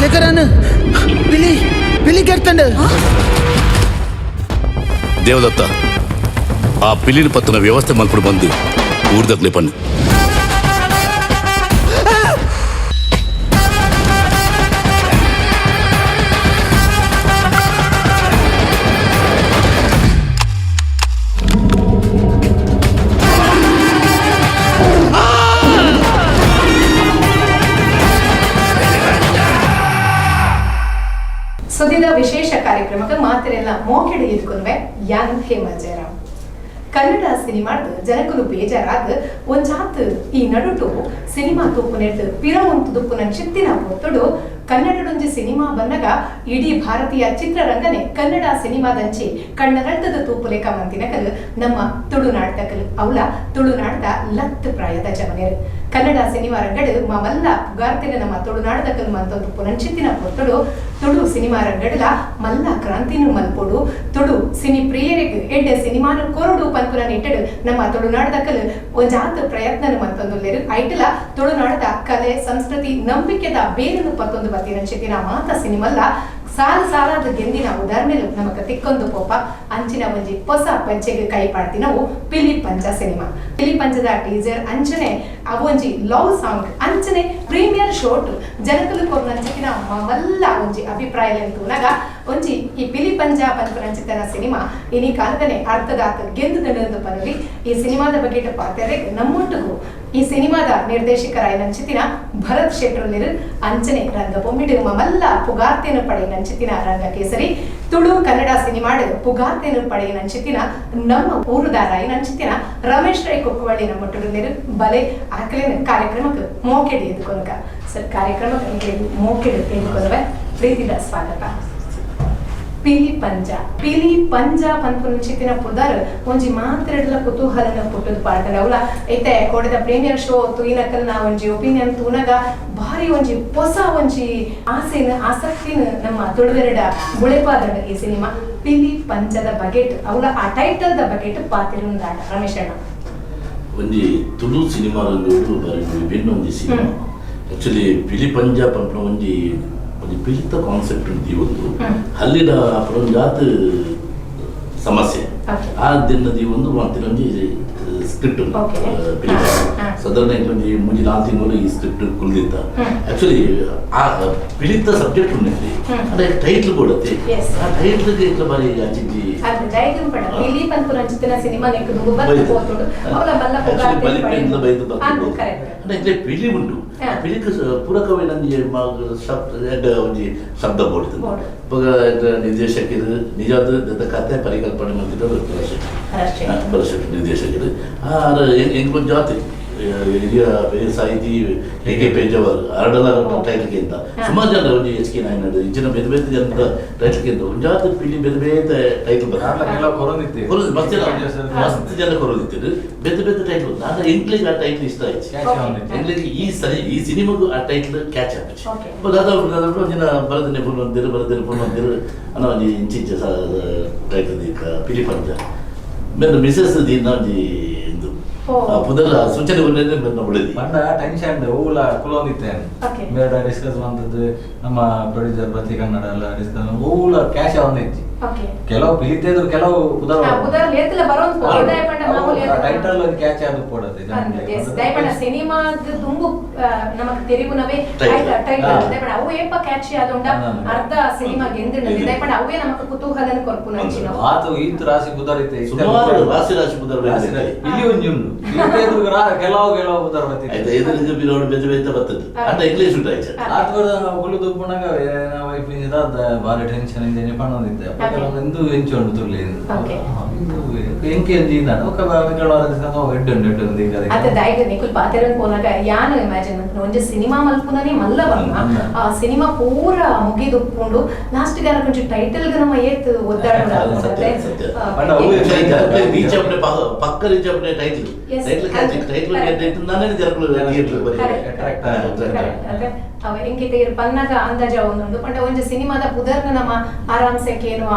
ಶೇಖರನ್ ಪಿಲಿ ಪಿಲಿ ಕೆರ್ತಂಡು. ದೇವದತ್ತ, ಆ ಪಿಲಿನ ಪತ್ತನ ವ್ಯವಸ್ಥೆ ಮಲ್ಪಡು ಬಂದು ಊರ್ದಕ್ಲೆ ಪನ್ನಿ. ಸುದ್ದಿದ ವಿಶೇಷ ಕಾರ್ಯಕ್ರಮಕ್ಕೆ ಮಾತಿರೆಲ್ಲ ಮೋಕೆಡು ಎದುಕೊನ್ವೆ ಯಾನ್ ಹೇಮ ಜಯರಾಮ್. ಕನ್ನಡ ಸಿನಿಮಾಡ್ದು ಜನಕುಲು ಬೇಜಾರಾದ ಒಂಜಾತ್ ಈ ನಡುಟು ಸಿನಿಮಾ ತೂಪುನೆರ್ದು ಪಿರ ಉಂತು ದುಪ್ಪುನ ಚಿತ್ತಿನ ಪೊತ್ತುಡು ಕನ್ನಡಡೊಂಜಿ ಸಿನಿಮಾ ಬನ್ನಗ ಇಡೀ ಭಾರತೀಯ ಚಿತ್ರರಂಗನೆ ಕನ್ನಡ ಸಿನಿಮಾದಂಚಿ ಕಣ್ಣರಳ್ತದ ತೂಪುಲೆಕ ಮಂತಿನಕಲು ನಮ್ಮ ತುಳುನಾಡ್ದಕಲು. ಅವಲ ತುಳುನಾಡ್ದ ಲತ್ ಪ್ರಾಯದ ಜವನೆರು ಕನ್ನಡ ಸಿನಿಮಾ ರಂಗಡು ಮಲ್ಲ ಪುಗಾರ್ತಿನ ನಮ್ಮ ತುಳುನಾಡ್ದಕಲು ಮಂತೊಂದು ಪುನಂಚಿತ್ತಿನ ಪೊತ್ತುಡು ತುಳು ಸಿನಿಮಾ ರಂಗಡಲ ಮಲ್ಲ ಕ್ರಾಂತಿನು ಮಲ್ಪೊಡು, ತುಳು ಸಿನಿ ಪ್ರಿಯರಿಗೆ ಎಡ್ಡೆ ಸಿನಿಮಾನು ಕೊರಡು ಪನ್ಪುನ ನಿಟ್ಟಡು ನಮ್ಮ ತುಳುನಾಡ್ದಕಲು ಒಂಜಾತ್ ಪ್ರಯತ್ನನು ಮಂತೊಂದುಲ್ಲೆರು. ಐಟಲ ತುಳುನಾಡದ ಕಲೆ, ಸಂಸ್ಕೃತಿ, ನಂಬಿಕೆದ ಬೇರನ್ನು ಪತ್ತೊಂದು ಬತ್ತಿನಂಚಿತ್ತಿನ ಮಾತ ಸಿನಿಮಲ್ಲ ಸಾಲು ಸಾಲಾದ ಗೆಂದಿನ ಉದಾಹರಣೆಲು ನಮಕ ತಿಕ್ಕೊಂದು ಪೋಪ. ಅಂಚಿನ ಒಂಜಿ ಹೊಸ ಪಂಚೆಗೆ ಕೈ ಪಾಡ್ತಿನವು ಪಿಲಿ ಪಂಚ ಸಿನಿಮಾ. ಪಿಲಿ ಪಂಚದ ಟೀಸರ್ ಅಂಚನೆ ಅವೊಂಜಿ ಲವ್ ಸಾಂಗ್ ಅಂಚನೆ ಪ್ರೀಮಿಯರ್ ಶೋಟ್ ಜನಕಲು ಕೊರ್ನಂಚಿನ ಮಲ್ಲ ಒಂಜಿ ಅಭಿಪ್ರಾಯ ತೂನಗ ಒಂಜಿ ಈ ಪಿಲಿ ಪಂಜ ಪನ್ಪುನಂಚಿತನ ಸಿನಿಮಾ ಇನಿ ಕಾಲದನೆ ಅರ್ಥದಾತ ಗೆಂದು ದಂಡಂದು ಪನಲಿ. ಈ ಸಿನಿಮಾದ ಬಗ್ಗೆ ಪಾತೆರೆ ನಮ್ಮೊಟ್ಟಿಗೂ ಈ ಸಿನಿಮಾದ ನಿರ್ದೇಶಕರಾಯ ನಂಚಿತಿನ ಭರತ್ ಶೆಟ್ರುಲಿರು, ಅಂಚನೆ ರಂಗಭೂಮಿಡು ಮಲ್ಲ ಪುಗಾರ್ತೆನು ಪಡೆಯಿನಂಚಿತಿನ ರಂಗ ಕೇಸರಿ, ತುಳು ಕನ್ನಡ ಸಿನಿಮಾಡು ಪುಗಾರ್ತೆನು ಪಡೆಯಿನಂಚಿತಿನ ನಮ್ಮ ಊರುದಾರಾಯಿ ನಂಚಿತಿನ ರಮೇಶ್ ರೈ ಕುಕ್ಕುವಳ್ಳಿ ನಮ್ಮೊಟ್ಟುಲಿರು. ಬಲೆ ಆಕಲಿನ ಕಾರ್ಯಕ್ರಮಕ್ಕೆ ಮೋಕೆಡು ಎದುಕೊನಕ. ಸರ್, ಕಾರ್ಯಕ್ರಮಕ್ಕೆ ಮೋಕೆಡು ಎದುಕೊನವೆ ಪ್ರೀತಿದ ಸ್ವಾಗತ. ಪಿಲಿ ಪಂಜ, ಪಿಲಿ ಪಂಜ ಪನ್ಪುನಂಚಿತ್ತಿನ ಪುದರ್ ಒಂಜಿ ಮಾತೆರೆಡ್ಲ ಕುತೂಹಲನ ಪುಟ್ಟುದು ಪಾಡ್ದಂಡ. ಅವಲ ಐತೆ ಕೋಡೆದ ಪ್ರೀಮಿಯರ್ ಶೋ ತೂಯಿನಕಲ್ನ ಒಂಜಿ ಒಪಿನಿಯನ್ ತೂನಗ ಭಾರಿ ಒಂಜಿ ಹೊಸ ಒಂಜಿ ಆಸೆನ ಆಸಕ್ತಿನ ನಮ್ಮ ತುಳುವೆರಡ ಬುಳೆಪಾದಂಡ ಈ ಸಿನಿಮಾ. ಪಿಲಿ ಪಂಚದ ಬಗೆಟ್, ಅವಲ ಆ ಟೈಟಲ್ the ಬಗೆಟ್ ಪಾತಿರುಂದಾಟ ರಮೇಶ್ ಅಣ್ಣ. ಒಂಜಿ ತುಳು ಸಿನಿಮಾ ರಂಗಡು ಬಾರಿ ವಿಭಿನ್ನ ಒಂಜಿ ಸಿನಿಮಾ. ಆಕ್ಚುಲಿ ಪಿಲಿ ಪಂಜ ಪನ್ಪುನ ಒಂಜಿ ಒಂಜಿ ಪಿಲಿತ ಕಾನ್ಸೆಪ್ಟ್ ಉಂಟು ಈ ಒಂದು ಅಲ್ಲಿನ ಜಾತ್ ಸಮಸ್ಯೆ ಆ ದಿನದ ಈ ಒಂದು ಮಂತಿನ ಒಂಜಿ ಸ್ಕ್ರಿಪ್ಟ್ ಉಂಟು ಪಿಲಿ ಪಂಜ. ಸಾಧಾರಣ ಒಂಜಿ 3-4 ತಿಂಗಳು ಈ ಸ್ಕ್ರಿಪ್ಟ್ ಕುಲ್ದಿತ್ತ. ಆಕ್ಚುಲಿ ಆ ಪಿಲಿತ ಸಬ್ಜೆಕ್ಟ್ ಉಂಟು, ಅಂದ್ರೆ ಟೈಟ್ಲ್ ಕೊಡತ್ತೆ. ಆ ಟೈಟ್ಲ್ ಇట్లా ಬಾರಿ ಅಂಚಿಂಚಿ ಅದು ಜೈಗನ್ ಪಡ ಪಿಲಿ ಪನ್ಪುನಂಚಿತ್ತಿನ ಸಿನಿಮಾ ನೆಕ್ ದುಂಬು ಬತ್ತು ಪೋತುಂಡು. ಅವಲ ಮಲ್ಲ ಆಕ್ಚುಲಿ ಪುಗಾರ್ತೆ ಬಲಿಪೆಂದ್ಲ ಬೈದು ಅಂದ್ ಬರ್ತದೆ. ಕರೆಕ್ಟ್. ಅಂದ್ರೆ ಇಲ್ಲೇ ಪಿಲಿ ಉಂಟು. ಪಿಲಿಕ್ ಪೂರಕವೇ ಒಂಜಿ ಶಬ್ದ ಎಡ್ಡೆ ಒಂಜಿ ಶಬ್ದ ಬೋಡ್ತದೆ. ಬೋಡು. ಇವಾಗ ನಿರ್ದೇಶಕರು ನಿಜಾದ ದತ್ತ ಕತೆ ಪರಿಕಲ್ಪನೆ ಮಂತಿದ್ದವರು ಭರತ್. ಭರತ್ ನಿರ್ದೇಶಕರು. ಎಂಗ್ ಜಾತಿ ಹಿರಿಯ ಪೆರಿಯ ಸಾಹಿತಿ ಕೆ ಕೆ ಪೇಜಾವರ್ ಅರಡಲ ಟೈಟ್ಲ್ಗಿಂತ ಸುಮಾರು ಜನ ಒಂಜಿ ಎಚ್ ಕೆ ನಾಯ್ನಾಡು ಇಂಚಿನ ಬೇರೆ ಬೇರೆ ಜನದ ಟೈಟ್ಲ್ಗಿಂತ ಒಂಜಾತ ಪಿಲಿ ಬೇರೆ ಬೇರೆ ಟೈಟ್ಲ್ ಬರ್ತದೆ. ಕೆಲವು ಕೊರೊಂದಿತ್ತೆ. ಕೊರೋದು ಮಸ್ತ್ ಜನ, ಮಸ್ತ್ ಜನ ಕೊರೋದಿತ್ತು ಬೇರೆ ಬೇರೆ ಟೈಟ್ಲ್. ನಾನು ಎಂಕ್ಲಿಗೆ ಆ ಟೈಟ್ಲ್ ಇಷ್ಟ ಆಯ್ತು. ಕ್ಯಾಚ್ ಆವೊಂದಿತ್ತೆ. ಎಂಕ್ಲಿಗೆ ಈ ಸರಿ ಈ ಸಿನಿಮಾಗೂ ಆ ಟೈಟ್ಲ್ ಕ್ಯಾಚ್ ಆಪಿச்சு. ದಾದ ಒಂಜಿನ ಬರದನೆ ಫೋನ್ ಒಂದಿರು ಬರದನೆ ಫೋನ್ ಒಂದಿರು ಅನ್ನೋ ಒಂಜಿ ಇಂಚಿಂಚ ಟೈಟ್ಲ್ ದೀಕ ಪಿಲಿ ಪಂಜ ಮೆನ್ನ ಮಿಸಸ್ ದೀನ ಒಂಜಿ ಇಂದು ಪುದರ್ ಸೂಚನೆ ಬಂದ್ರೆ ಮೆನ್ನ ಉಳಿದಿ. ಪಂಡ ಟೆನ್ಷನ್ ಓಲ ಕುಲೊಂದಿತ್ತೆ. ಮೇಡ ಡಿಸ್ಕಸ್ ಬಂದದ್ದು ನಮ್ಮ ಪ್ರೊಡ್ಯೂಸರ್ ಪ್ರತಿ ಕನ್ನಡ ಎಲ್ಲ ಡಿಸ್ಕಸ್ ಓಲ ಕ್ಯಾಶ್ ಆವೊಂದಿತ್ತು. ಕೆಲವು ಪಿಲಿತೇದ್ರು ಕೆಲವು ಪುದರ್ ಪುದರ್ ಲೇತಲ ಬರೋಂದು ಪೋದಾಯ ಪಂಡ ಮಾಮೂಲಿ ಅದು. ಟೈಟಲ್ ಒಂದು ಕ್ಯಾಚ್ ಆದು ಪೋಡತ್ತೆ. ಎಸ್, ದಯಪಂಡ ಸಿನಿಮಾದ ದುಂಬು ನಮಕ್ ತೆರಿಗುನವೇ ಟೈಟಲ್. ಟೈಟಲ್. ದಯಪಂಡ ಅವು ಏಪ ಕ್ಯಾಚ್ ಆದುಂಡ ಅರ್ಧ ಸಿನಿಮಾ ಗೆಂದುಂಡ. ದಯಪಂಡ ಅವೇ ನಮಕ್ ಕುತೂಹಲನ ಕೊರ್ಪುನಂಚಿನವು. ಆತು ಈತ್ ರಾಶಿ ಪುದರ್ ಇತ್ತೆ. ಸುಮಾರು ರಾಶಿ ರಾಶಿ ಪುದರ್ ರಾಶಿ ಬಂದಿದೆ. ರಾಶಿ. ಇಲ್ಲಿ ಒಂಜಿ ಉಂಡು ಪಿಲಿತೇದ್ರು ಕೆಲವು ಕೆಲವು ಪುದರ್ ಬತ್ತಿತ್ತು. ಆಯ್ತಾ ಎದುರಿಗೆ ಬಿರೋಡು ಬೇತೆ ಬೇತೆ ಬರ್ತದೆ ಅಂಡ ಇಂಗ್ಲೀಷ್ ಉಂಟು ಆಯ್ತು. ಆತು ಬರದ ನಾವು ಕುಲು ತುಪ್ಪುನಾಗ ವೈಫ್ ಬಾರಿ ಟೆನ್ಷನ್ ಇಂಜನೆ ಪಣ್ಣೊಂದಿತ್ತೆ. ಕೆಲವೊಂದು ಇಂದು ಎಂಚು ಉಂಡು ತುರ್ಲಿ ಇಂದು ಎಂಕೆ ಒಂಜಿ ಇಂದಾಂಡ ಒಕ್ಕ ಕೆಲವು ಎಡ್ಡೆ ಉಂಡು ಎಡ್ಡೆ ಉಂಡು ಈಗ ಅತ್ತ ದಾಯಿಗ ನಿಕುಲ್ ಪಾತೆರನ್ ಪೋನಾಗ ಯಾನು ಇಮ್ಯಾಜಿನ್ ಮಲ್ಪುನ ಒಂಜಿ ಸಿನಿಮಾ ಮಲ್ಪುನನೇ ಮಲ್ಲ ಬರ್ನ. ಆ ಸಿನಿಮಾ ಪೂರ ಮುಗಿದುಪ್ಪುಂಡು ಲಾಸ್ಟ್ ಗಾನ ಒಂಜಿ ಟೈಟಲ್ ಗ ನಮ್ಮ ಏತ್ ಒದ್ದಾಡುನ. ಅದು ಸತ್ಯ, ಸತ್ಯ. ಪಂಡ ಅವು ರೀಚ್ ಅಪ್ನೆ ಪಕ್ಕ ರೀಚ್ ಅಪ್ನೆ ಟೈಟ್ಲ್. ಟೈಟ್ಲ್ ಕ್ಯಾಚ್ ಟೈಟ್ಲ್ ನಾನೇ ಜನಗಳು ಥಿಯೇಟರ್ ಬರಿ. Attract Correct. ಅದೇ ಅವ ಎಂಕಿತ ಇರ್ ಪನ್ನಾಗ ಅಂದಾಜ ಒಂದುಂಡು. ಪಂಡ ಒಂಜಿ ಸಿನಿಮಾದ ಪುದರ್ನ ನಮ್ಮ ಆರಾಮ್ಸೆ ಕೇನುವ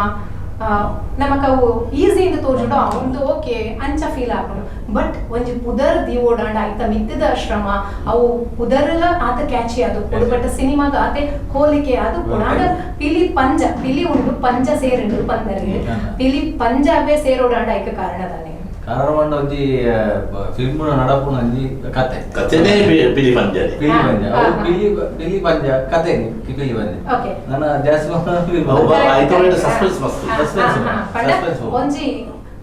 ನಮಕ್ ಅವು ಈಸಿ ಇಂದ ತೋಜುಂಡು ಒಂದು ಓಕೆ ಅಂಚ ಫೀಲ್ ಆಪುಂಡು. ಬಟ್ ಒಂಜಿ ಪುದರ್ ದೀವೋಡಾಂಡ ಐತ ಮಿತ್ತದ ಶ್ರಮ ಅವು ಪುದರ್ಲ ಆತ ಕ್ಯಾಚಿ ಅದು ಉಪ್ಪುಡು. ಬಟ್ ಸಿನಿಮಾಗ ಆತೆ ಹೋಲಿಕೆ ಅದು ಆಂಡ ಪಿಲಿ ಪಂಜ ಪಿಲಿ ಉಂಡು ಪಂಜ ಸೇರುಂಡು ಪಂದರ್ಗೆ ಪಿಲಿ ಪಂಜಾಬೆ ಸೇರೋಡಾಂಡ ಐಕ ಕಾರಣ ತಾನೆ. ಕಾರಣ ಪಂಡ ಒಂಜಿ ಫಿಲ್ಮ್ ನಡಪುನ ಒಂಜಿ ಕತೆ. ಕಥೆನೇ ಪಿಲಿ ಪಂಜಾನೆ. ಪಿಲಿ ಪಂಜ ಅವು ಪಿಲಿ ಪಿಲಿ ಪಂಜ ಕತೆ ಪಿಲಿ ಪಂಜ. ನನ್ನ ಜಾಸ್ತಿ film ಅವು ಅದು. ಐತ ಒಳ್ಳೆ suspense ಮಸ್ತ್. Suspense. ಪಂಡ Suspense. ಒಂಜಿ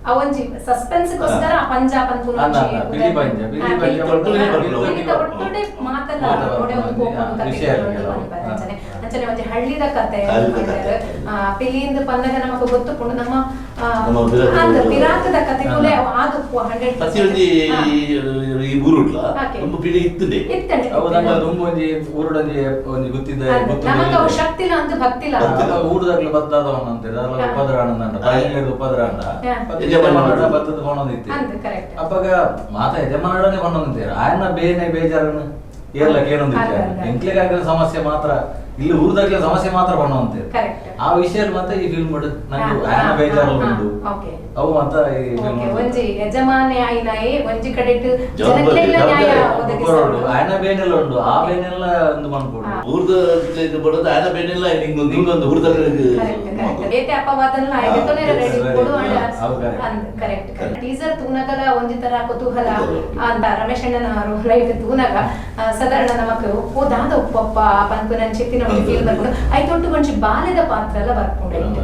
ಆ ಒಂಜಿ ಸಸ್ಪೆನ್ಸ್ ಗೋಸ್ಕರ ಆ ಪಂಜ ಪನ್ಪುನ ಅಲ್ಲ, ಒಂಜಿ ಅಲ್ಲ, ಪಿಲಿ ಪಂಜ, ಪಿಲಿ ಪಂಜ ಒಟ್ಟುನೇ ಬರ್ಪುಂಡು. ಪಿಲಿತ ಒಟ್ಟುನೇ ಮಾತಲ್ಲ ಮಾತ ಬರ್ಪುಂಡು. ಒಡೆ ಒಂದು ಪೋಪುಂಡು ಕತೆ ವಿಷಯ ಒಂದು ಕೆಲವು. ಪನ್ಪೆರ್. ಅಂಚನೆ ಅಂಚನೆ ಒಂಜಿ ಹಳ್ಳಿದ ಕತೆ ಹಳ್ಳಿದ ಕತೆ. ಪಿಲಿಯಿಂದ ಪನ್ನಗ ನಮಕ್ ಗೊತ್ತುಪುಂಡು ನಮ್ಮ ನಮ್ಮ ಪಿರಾಕದ ಅಂದ್ ಪಿರಾಕದ ಕತೆಕುಲೆ ಅವು ಆದುಪ್ಪು 100%. ಪ್ರತಿಯೊಂಜಿ ಈ ಊರುಡ್ಲ ತುಂಬ ಪಿಲಿ ಇತ್ತುಂಡೆ. ಇತ್ತಂಡೆ. ಅವು ನಮ್ಮ ದುಂಬು ಒಂಜಿ ಊರುಡೊಂಜಿ ಒಂಜಿ ಗುತ್ತಿದ್ದ ಅಂದ್ ಗುತ್ತು ನಮಕ್ ಅವು ಶಕ್ತಿಲ ಅಂದ್ ಭಕ್ತಿಲ. ಭಕ್ತಿಲ. ಊರುದಾಗ್ಲು ಬತ್ತಾದವನ ಅಂತ ಹೇಳಿ ಅದ್ರಲ್ಲಿ ಉಪದ್ರ ಆನಂದ ಪೈಲೇರ್ದು ಉಪದ್ರ ಅಂಡ ಯಜಮಾನ ಬತ್ತದ ಪಣೊಂದಿತ್ತು. ಅಂದ್ ಕರೆಕ್ಟ್. ಅಪ್ಪಗ ಮಾತ ಯಜಮಾನಡನೆ ಪಣೊಂದಿತ್ತಾರೆ ಆಯನ ಬೇನೆ ಬೇಜಾರನ್ನು ಏರ್ಲಕ್ಕೆ ಏನೊಂದಿತ್ತು ಅಲ್ಲ, ಅಲ್ಲ. ಎಂಕ್ಲೆಗಾಗಿರೋ ಸಮಸ್ಯೆ ಮಾತ್ರ ಇಲ್ಲಿ ಊರ್ದಾಗ್ಲ ಸಮಸ್ಯೆ ಮಾತ್ರ ಪಣೊಂತೆ. ಕರೆಕ್ಟ್. ಆ ವಿಷಯ ಮತ್ತೆ ಈ ಫಿಲ್ಮ್ ನಂಗೆ ಆಯನ ಬೇಜಾರು ಉಂಟು ಅವು ಮಾತ್ರ ಈ ಫಿಲ್ಮ್. ಒಂಜಿ ಯಜಮಾನೆ ಆಯಿನಾಯೆ ಒಂಜಿ ಕಡೆಟ್ ಜವಾಬ್ದಾರಿ, ಜನಕ್ಲೆಗ್ಲ ನ್ಯಾಯ ಜವಾಬ್ದಾರಿ. ಒದಗಿಸೋಡು. ಆಯನ ಬೇನೆಲ್ಲ ಉಂಟು ಆ ಬೇನೆಲ್ಲ ಒಂದು ಮನ್ಕೊಡು. ಊರ್ದ ಬಡದ ಆಯನ ಬೇನೆಲ್ಲ ಹಿಂಗೊಂದು ಹಿಂಗೊಂದು ಊರ್ದ. ಕರೆಕ್ಟ್ ಕರೆಕ್ಟ್ ಬೇತೆ ಅಪವಾದನಲ ಆಯ್ತೊನೆ ರೆಡಿ ಕೊಡು ಅಂಡ. ಹೌದು, correct. ಅಂದ್ correct correct. Teaser ತೂನಗಲ ಒಂಜಿ ತರ ಕುತೂಹಲ ಅಂತ ರಮೇಶ್ ಅಣ್ಣನ ಲೈಟ್ ತೂನಗ ಸಾಧಾರಣ ನಮಕ್ ಓ ದಾದ ಉಪ್ಪಪ್ಪ ಪನ್ಪುನಂಚಿತ್ತಿನ ಒಂಜಿ ಫೀಲ್ ಬರ್ಪುಂಡು. ಐತೊಟ್ಟು ಒಂಜಿ ಬಾಲ್ಯದ ಪಾತ್ರ ಎಲ್ಲ ಬರ್ಪುಂಡು ಐಟ್.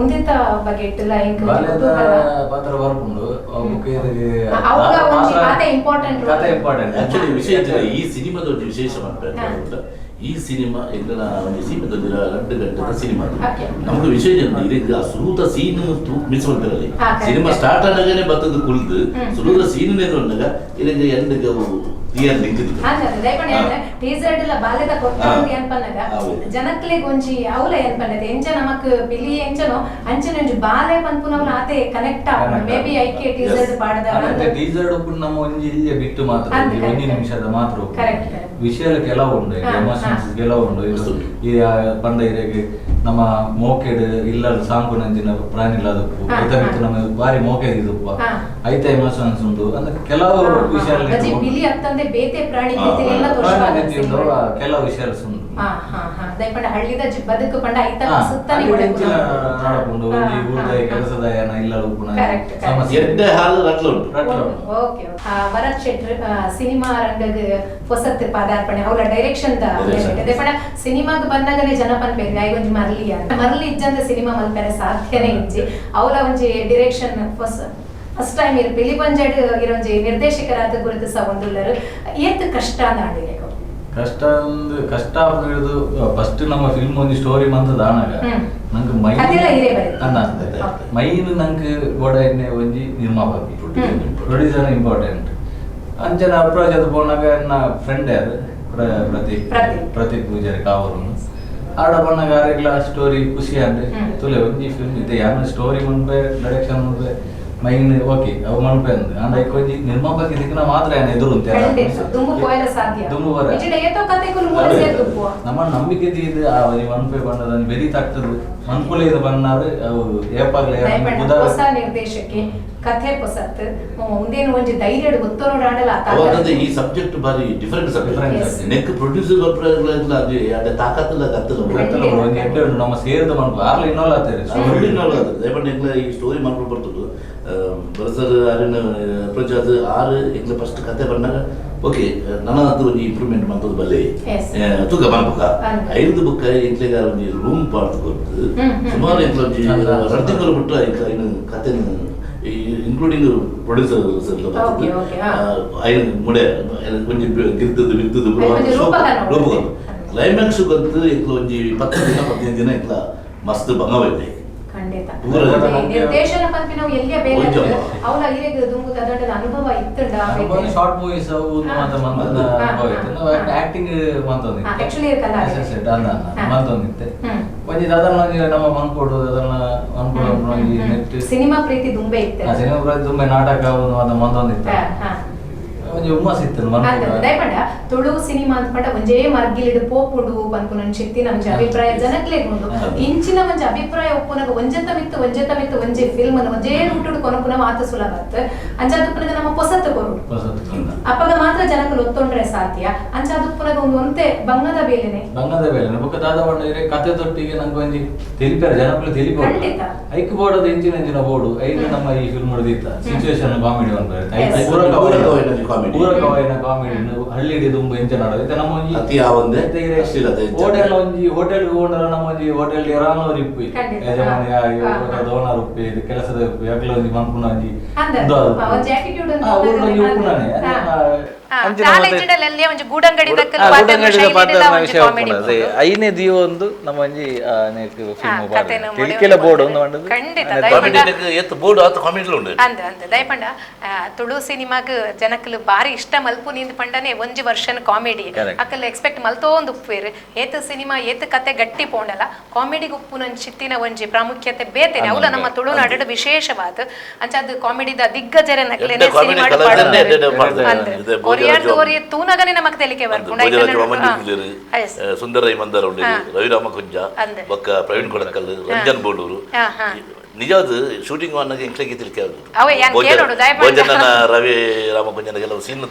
ಉಂದೆತ ಬಗ್ಗೆ ಇಟ್ಟುಲ ಎಂಕ್ ಒಂಜಿ ಬಾಲ್ಯದ ಕುತೂಹಲ. ಪಾತ್ರ ಬರ್ಪುಂಡು ಅವು ಬುಕ್ ಅವುಲ ಒಂಜಿ ಕತೆ ಇಂಪಾರ್ಟೆಂಟ್. ಕತೆ ಇಂಪಾರ್ಟೆಂಟ್. ಆಕ್ಚುಲಿ ವಿಶೇಷ ಈ ಸಿನಿಮಾದ ಒಂಜಿ ವಿಶೇಷ ಮನ್ಪೆ ಈ ಸಿನಿಮಾ ಎಂಕನ ಒಂಜಿ ಸೀಮೆದ ರಡ್ಡು ಗಂಟೆದ ಸಿನಿಮಾ. ನಮ್ಗೆ ವಿಶೇಷ ಇದಕ್ಕೆ ಆ ಸುರೂತ ಸೀನ್ ಮಿಸ್ ಮಲ್ಪೆರಲ್ಲಿ. ಸಿನಿಮಾ ಸ್ಟಾರ್ಟ್ ಆನಾಗನೇ ಬತ್ತದ ಕುಲ್ದು ಸುರೂತ ಸೀನ್ ಉಂಡಾಗ ಇದಕ್ಕೆ ಎಂಡಗೆ ಅವು ಕ್ಲಿಯರ್ ಲಿಂಕ್. ಟೀಸರ್ ಲ ಬಾಲ್ಯದ ಕೊರ್ತಾಂಡ್ ಏನ್ ಪನ್ನಗ ಹೌದು. ಜನಕ್ಲೆಗ್ ಒಂಜಿ ಅವಲ ಏನ್ ಪನ್ನದೆ ಎಂಚ ನಮಕ್ ಪಿಲಿ ಎಂಚನೋ ಅಂಚನೆ ಒಂಜಿ ಬಾಲೆ ಪನ್ಪುನವಲ ಆತೆ ಕನೆಕ್ಟ್ ಆಪುಂಡು. Connect may be ಐಕೆ ಟೀಸರ್ ಪಾಡದ. ಟೀಸರ್ ಉಪ್ಪುಂಡು ನಮ್ಮ ಒಂಜಿ ಇಲ್ಲಿಯ ಬಿಟ್ಟು ಮಾತ್ರ ಅಂದ್ ಒಂಜಿ ಒಂಜಿ correct. ನಿಮಿಷದ ಮಾತ್ರ ಉಪ್ಪುಂಡು. Correct, correct. ವಿಷಯ ಕೆಲವು ಉಂಡು ಎಮೋಷನ್ಸ್ ಕೆಲವು ಉಂಡು. ಇದು ಮಸ್ತ್. ಈ ಪಂಡ ಇರೆಗ್ ನಮ್ಮ ಮೋಕೆಡ್ ಇಲ್ಲ ಸಾಂಕುನಂಚಿನ ಪ್ರಾಣಿಲ ಉಪ್ಪು ಐತ ಮಿತ್ತ್ ನಮ್ಮ ಬಾರಿ ಮೋಕೆ ಉಪ್ಪ ಐತ ಎಮೋಷನ್ಸ್ ಉಂಟು ಅಂದ್ರೆ ಕೆಲವು ವಿಷಯ ಬಜಿ ಪಿಲಿ ಅತ್ತಂದೆ ಬೇತೆ ಪ್ರಾಣಿ ಎಲ್ಲ ಪ್ರಾಣಿ ಉಂಡು, ಆ ಕೆಲವು ವಿಷಯ ಉಂಟು. ಹಾ ಹಾ ಹಾ ದಯಪಂಡ ಹಳ್ಳಿದ ಬದುಕು ಪಂಡ ಐತ ಸುತ್ತನೆ ಅಲ್ಲಿ ಎಂಚಿನ ನಡಪುಂಡು ಒಂಜಿ ಊರ್ದ ಕೆಲಸದ ಏನ ಇಲ್ಲ ಉಪ್ಪುನ Correct, correct. ಸಮಸ್ಯೆ. ಎಡ್ಡೆ ಹಾಲು ರಟ್ಲ ಉಂಟು. ರಟ್ಲ ಉಂಟು. ಓಕೆ. ಭರತ್ ಶೆಟ್ರ್ ಸಿನಿಮಾ ರಂಗಗ್ ಹೊಸತ್ ಪಾದಾರ್ಪಣೆ ಅವಳ ಡೈರೆಕ್ಷನ್ the. Direction. ದಯಪಂಡ ಸಿನಿಮಾಗ್ ಬಂದಾಗನೇ ಜನ ಪನ್ಪೇರು ಆಯ್ ಒಂಜಿ ಮರ್ಲಿ ಅಂತ. ಮರ್ಲಿ ಇಜ್ಜಂದ ಸಿನಿಮಾ ಮಲ್ಪೆರೆ ಸಾಧ್ಯನೇ ಇಜ್ಜಿ. ಅವಳ ಒಂಜಿ ಡಿರೆಕ್ಷನ್ ಹೊಸ ಫಸ್ಟ್ ಟೈಮ್ ಇರ್ ಪಿಲಿ ಪಂಜಾಡ್ ಇರೊಂಜಿ ನಿರ್ದೇಶಕರಾದ ಗುರುತಿಸ ಒಂದುಲ್ಲರು ಏತ್ ಕಷ್ಟ ಅಂದ್ ಕಷ್ಟ ಒಂದು ಕಷ್ಟ ಹಿಡಿದು ಫಸ್ಟ್ ನಮ್ಮ ಫಿಲ್ಮ್ ಒಂಜಿ ಸ್ಟೋರಿ ಮಂತ ದಾನಗ ನಂಗೆ ಮೈ ಕಥೆಲ ಇರೇ ಬರುತ್ತೆ. ಅನ್ನ ಮೈನ್ ನಂಗೆ ಗೋಡ ಎಣ್ಣೆ ಒಂಜಿ ನಿರ್ಮಾಪಕಿ ಪ್ರೊಡ್ಯೂಸರ್ ಇಂಪಾರ್ಟೆಂಟ್. ಅಂಚನೆ ಅಪ್ರೋಚ್ ಅದು ಪೋನಾಗ ನನ್ನ ಫ್ರೆಂಡ್ ಯಾರು ಪ್ರತೀಕ್. ಪ್ರತೀಕ್. ಪ್ರತೀಕ್ ಪೂಜಾರಿ ಕಾವೂರು ಆಡ ಪಣ್ಣಗ ಆರೆಗ್ಲ ಸ್ಟೋರಿ ಖುಷಿ ಅಂದ್ರೆ ತುಲೆ ಒಂಜಿ ಫಿಲ್ಮ್ ಇದೆ ಯಾನ ಸ್ಟೋರಿ ಮನ್ಪೆ ಡೈರೆಕ್ಷನ್ ಮನ್ಪೆ ಮೈನ್ ಓಕೆ ಅವು ಮನ್ಪೆ ಅಂದ್ ಅಂಡ ಐಕ್ ಒಂಜಿ ನಿರ್ಮಾಪಕಿ ದಿಕ್ಕಿನ ಮಾತ್ರ ಯಾನ್ ಎದುರು ಉಂತೆ. ಖಂಡಿತ ದುಂಬು ಪೋಯೆರೆ ಸಾಧ್ಯ. ದುಂಬು ಬರ. ಇಜಿಡ ಏತೋ ಕತೆಕುಲು ಮೂಲೆ ಸೇರ್ದುಪ್ಪುವ. ನಮ್ಮ ನಂಬಿಕೆ ದೀದ್ ಆ ಒಂಜಿ ಮನ್ಪೆ ಬಣ್ಣದ ಬೆರಿ ತಾಕ್ತದೆ ಮನ್ಪುಲೆ ಇದು ಬಣ್ಣಾರು ಅವು ಏಪಾಗ್ಲೆ ದಯಪಂಡ ಬುಧಾರ ಹೊಸ ನಿರ್ದೇಶಕ್ಕೆ ಕಥೆ ಪೊಸತ್ ಉಂದೇನು ಒಂಜಿ ಧೈರ್ಯಡ್ ಗೊತ್ತೋನೋಡಾಂಡಲ ಆ ತಾಕತ್. ಅವಾಗಂದ್ರೆ ಈ ಸಬ್ಜೆಕ್ಟ್ ಬಾರಿ different subject. Different Yes. Subject. Neck producer ಅದೇ ಅದೇ ತಾಕತ್ತಲ್ಲ ಕತ್ತಲ್ಲ. ಗೊತ್ತಲ್ಲ ಬ್ರೋ, ಒಂಜಿ ಎಡ್ಡೆ ಉಂಟು ನಮ್ಮ ಸೇರ್ದ ಮನ್ಪು ಆರ್ಲ ಇನ್ನೊಲ್ಲ ಆತೇರಿ. ಸ್ಟೋರಿ ದಯಪಂಡ ಎಂಕ್ಲ ಈ ಸ್ಟೋರಿ ಮನ್ಪು ಬರ್ತುಂಡು ಬರಸರ್ ಆರಿನ ಅಪ್ರೋಚ್ ಅದು ಆರು ಎಂಕ್ಲ ಫಸ್ಟ್ ಕತೆ ಬಂದಾಗ ಓಕೆ ನನ್ನ ಅದು ಒಂಜಿ ಇಂಪ್ರೂವ್ಮೆಂಟ್ ಮಂತದ್ದು ಬಲ್ಲೆ Yes. ತೂಕ ಮನ್ಪುಕ ಅಂದ್. ಐದು ಬುಕ್ಕ ಎಂಕ್ಲೆಗ ಒಂಜಿ ರೂಮ್ ಪಾಡ್ದು ಕೊರ್ದು ಹ್ಮ್, ಹ್ಮ್. ಸುಮಾರು ಎಂಕ್ಲ ಒಂಜಿ ಅಲ್ಲ. ರಡ್ಡು ತಿಂಗಳು ಬಿಟ್ಟು ಐಕ್ಲ ಇನ್ನು ಕತೆನ including producer Okay, okay, ಹಾ. ಐನು ಮುಡೆ ಒಂಜಿ ಗಿರ್ತದ್ದು ಬಿರ್ತದ್ದು ಒಂಜಿ ರೂಪಕ ನೋಡು. ರೂಪಕ ಕ್ಲೈಮ್ಯಾಕ್ಸ್ ಬಂತು ಎಂಕ್ಲ ಒಂಜಿ 10 ದಿನ 15 ದಿನ ಎಂಕ್ಲ ಮಸ್ತ್ ಬಂಗವೈತೆ. ಖಂಡಿತ. ಪೂರ ಅದೇ ನಿರ್ದೇಶನ ಪನ್ಪಿನವು ಎಲ್ಲಿಯ ಬೇಲೆ ಒಂಜಿ ಅಮ್ಮ. ಅವಳ ಇರೆಗ್ ದುಂಬು ತದಂಡದ ಅನುಭವ ಇತ್ತುಂಡ. ಶಾರ್ಟ್ ಮೂವೀಸ್ ಅವು ಮಾತ್ರ ಮಂತದ ಅನುಭವ ಇತ್ತು. ನಾವು ಆಕ್ಟಿಂಗ್ ಮಂತೊಂದಿತ್ತೆ. ಆಕ್ಚುಲಿ ಕಲಾ. Yes, yes, done, done, done. ಮಂತೊಂದಿತ್ತೆ. ಒಂಜಿ ದಾದನ ಒಂಜಿ ನಮ್ಮ ಮನ್ಕೊಡು ಅದನ್ನ ಮನ್ಕೊಡು ಒಂಜಿ ನೆಟ್ ಸಿನಿಮಾ ಪ್ರೀತಿ ದುಂಬೆ ಇತ್ತೆ. ಸಿನಿಮಾ ಪ್ರತಿ ತುಂಬಾ ನಾಟಕ ಅವು ಮಾತ್ರ ಮಂತೊಂದಿತ್ತೆ. ಒಂಜಿ ಒಂಜಿ ಹುಮ್ಮಸ್ ಇತ್ತು ಅಂದ್ ದಯಪಂಡ ತುಳು ಸಿನಿಮಾ ಅಂತ ಪಂಡ ಒಂಜೇ ಮರ್ಗಿಲಿಡ್ ಪೋಪುಂಡು ಪನ್ಪುನ ಶಕ್ತಿನ ಒಂಜಿ ಅಭಿಪ್ರಾಯ ಜನಕ್ಲೆಗ್ ಉಂಡು. ಇಂಚಿನ ಒಂಜಿ ಅಭಿಪ್ರಾಯ ಉಪ್ಪುನಗ ಒಂಜೆತ ಮಿತ್ತು ಒಂಜೆತ ಮಿತ್ತು ಒಂಜಿ ಫಿಲ್ಮ್ ಒಂಜೇ ರೂಟುಡು ಕೊನಪುನ ಮಾತ ಸುಲಭ ಅತ್. ಅಂಚಾದ್ ನಮ್ಮ ಪೊಸತ್ತು ಕೊರಡು ಅಪ್ಪಗ ಮಾತ್ರ ಜನಕುಲು ಒತ್ತೊಂಡ್ರೆ ಸಾಧ್ಯ. ಅಂಚಾದ್ ಉಪ್ಪುನಗ ಒಂದು ಒಂತೆ ಬಂಗದ ಬೇಲೆನೆ ಬಂಗದ ಬೇಲೆನೆ ಬೊಕ್ಕ ದಾದ ಪಂಡ ಇರೆ ಕತೆ ತೊಟ್ಟಿಗೆ ನಂಗೆ ಒಂಜಿ ತೆಲಿಪೆರ ಜನಕುಲು ತೆಲಿಪೋಡು ಖಂಡಿತ. ಐಕ್ ಬೋಡದ ಇಂಚಿನ ಇಂಚಿನ ಬೋಡು ಐದು ನಮ್ಮ ಈ ಫಿಲ್ಮ್ ಇತ್ತ ಸಿಚುವೇಶನ್ ಕಾಮಿಡಿ ಒಂದು Yes. ಪೂರಕವಾಯಿನ comedy. ಪೂರಕವಾಯಿನ ಕಾಮಿಡಿ ಹಳ್ಳಿ ದುಂಬು ಎಂಚ ನಡೋದು ಇತ್ತೆ ನಮ್ಮ ಒಂಜಿ ಅತಿ ಆವಂದೆ, ಇತ್ತೆ ಇರೆ ಅಶ್ಲೀಲತೆ ಹೆಚ್ಚು. ಹೋಟೆಲ್ ಒಂಜಿ ಹೋಟೆಲ್ ಹೋಂಡಲ ನಮ್ಮ ಒಂಜಿ ಹೋಟೆಲ್ ಇರಾನೋರು ಇಪ್ಪು ಖಂಡಿತ. ಯಜಮಾನ ಹಾ, ಹಾ. ದೋನರ್ ಉಪ್ಪು ಇದು ಕೆಲಸದ ಉಪ್ಪು ಯಾಕಲ ಒಂಜಿ ಮನ್ಪುನ ಒಂಜಿ ಅಂದ. ಉಂದು ಅದು. ಆ, ಒಂಜಿ attitude ಒಂದು ಆ, ಊರುಡು ಒಂಜಿ ಅಂದ. ಉಪ್ಪುನಾನೆ. ಹಾ. ಆ, ಅಂಚಿನ ದಾಲ ಮತ್ತೆ- ಇಜ್ಜಿಂಡಲ ಎಲ್ಲಿಯ ಒಂಜಿ ಗೂಡಂಗಡಿ ದಕ್ಕಲು ಆ, ಪಾತೆರ್ನ ಗೂಡಂಗಡಿದ ಶೈಲಿಡ್ ಪಾತೆರ್ನ ಒಂಜಿ ವಿಷಯ ಕಾಮಿಡಿ ಉಪ್ಪುಂಡು. ಅದೇ, ಉಪ್ಪುಂಡು. ಐನೇ ದೀವ ಒಂದು ನಮ್ಮ ಒಂಜಿ ಫಿಲ್ಮ್ ಕಥೆನ ಮುಡಿ ತಿಳಿಕೆಲ ಒಂದು ಬೋರ್ಡ್ ಒಂದು ಪಂಡದು. ಖಂಡಿತ, ಅನೆ ದಯಮಾಡಿ. ಕಾಮಿಡಿ ಏತ್ ಬೋರ್ಡ್ ಆತ ಕಾಮಿಡಿ ಉಂಡು. ಅಂದ ಅಂದ ದಯಪಂಡ ತುಳು ಸಿನಿಮಾಗ್ ಜನಕ್ಕಲು ಬಾರಿ ಇಷ್ಟ ಮಲ್ಪು ನಿಂದ ಪಂಡನೆ ಒಂಜಿ version comedy Correct. Akal expect ಮಲ್ತೋಂದು ಉಪ್ಪುವೇರು ಏತ್ ಸಿನಿಮಾ ಏತ್ ಕತೆ ಗಟ್ಟಿ ಪೋಂಡಲ ಕಾಮಿಡಿಗೆ ಉಪ್ಪುನ ಚಿತ್ತಿನ ಒಂಜಿ ಪ್ರಾಮುಖ್ಯತೆ ಬೇತೆನೆ ಅವಲ ನಮ್ಮ ತುಳುನಾಡು ವಿಶೇಷವಾದ ಅಂಚಾದ ಕಾಮಿಡಿದ ದಿಗ್ಗಜರ ನಕಲೇನೆ ಎಡ್ಡೆ comedy cinema ಕಲಾವಿದರನ್ನೇ ಎಡ್ಡೆ ಎಡ್ಡೆ ಮಾಡ್ತಾರೆ. ಅಂದ್ ಇದೆ ಭೋಜರಾಜು ಒರಿಯಾರ್ದು ಒರಿಯ ತೂನಗನೆ ನಮಕ್ ತೆಲಿಕೆ ಬರ್ಪುಂಡು ಭೋಜರಾಜು ವಾಮಂಜಿ ಉಳ್ಳೇರು, ಎಸ್. ಸುಂದರ ರೈ ಮಂದಾರ ಉಳ್ಳೇರು, ರವಿರಾಮ ಕುಂಜ ಅಂದ್. ಬೊಕ್ಕ ಪ್ರವೀಣ್ ಕೊಡಕಲ್, ರಂಜನ್ ಬೋಳೂರು. ಹಾ, ಹಾ. ನಿಜವಾದ ಶೂಟಿಂಗ್ ಅನ್ನಗೆ ಎಂಕ್ಲೆಗೆ ತಿಳಿಕೆ ಆಗುದು. ಅವೆ, ಯಾನ್ ಕೇಳೋಡು, ದಯಮಾಡಿ. ಭೋಜನನ ರವಿ ರಾಮ ಕುಂಜನ ಕೆಲವು ಸೀನ್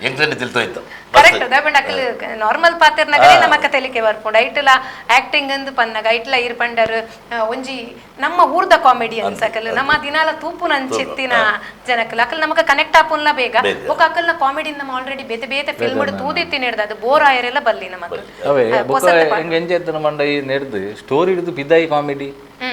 ಎಂಕ್ಲೆನೆ ತಿಳಿತೋಯ್ತು. ಕರೆಕ್ಟ್ ದಯಪಂಡ ಅಕಲ್ ನಾರ್ಮಲ್ ಪಾತೆರ್ನಗನೆ ನಮಕ ತೆಲಿಕೆ ಬರ್ಪುಂಡು. ಐಟ್ಲ ಆಕ್ಟಿಂಗ್ ಅಂದ್ ಪನ್ನಗ ಐಟ್ಲ ಇರ್ ಪಂಡರ್ ಒಂಜಿ ನಮ್ಮ ಊರ್ದ ಕಾಮಿಡಿ ಅನ್ಸಕಲ್ ನಮ್ಮ ದಿನಾಲ ತೂಪುನ ಅಂಚಿತ್ತಿನ ಜನಕಲ್ ಅಕಲ್ ನಮಕ ಕನೆಕ್ಟ್ ಆಪುನ್ಲ ಬೇಗ. ಬೇಗ. ಬೊಕ ಅಕಲ್ನ ಕಾಮಿಡಿ ನಮ್ಮ ಆಲ್ರೆಡಿ ಬೇತೆ ಬೇತೆ ಫಿಲ್ಮ್ ತೂದಿತ್ತಿ ನೆಡ್ದು ಅದು ಬೋರ್ ಆಯರೆಲ್ಲ ಬಲ್ಲಿ ನಮಕ್. ಅವೇ ಬೊಕ್ಕ ಎಂಗ್ ಎಂಚ ಇತ್ತನ ಮಂಡ ಈ ನೆಡ್ದು ಸ್ಟೋರಿ ಹಿಡಿದು ಪಿದಾಯಿ ಕಾಮಿಡಿ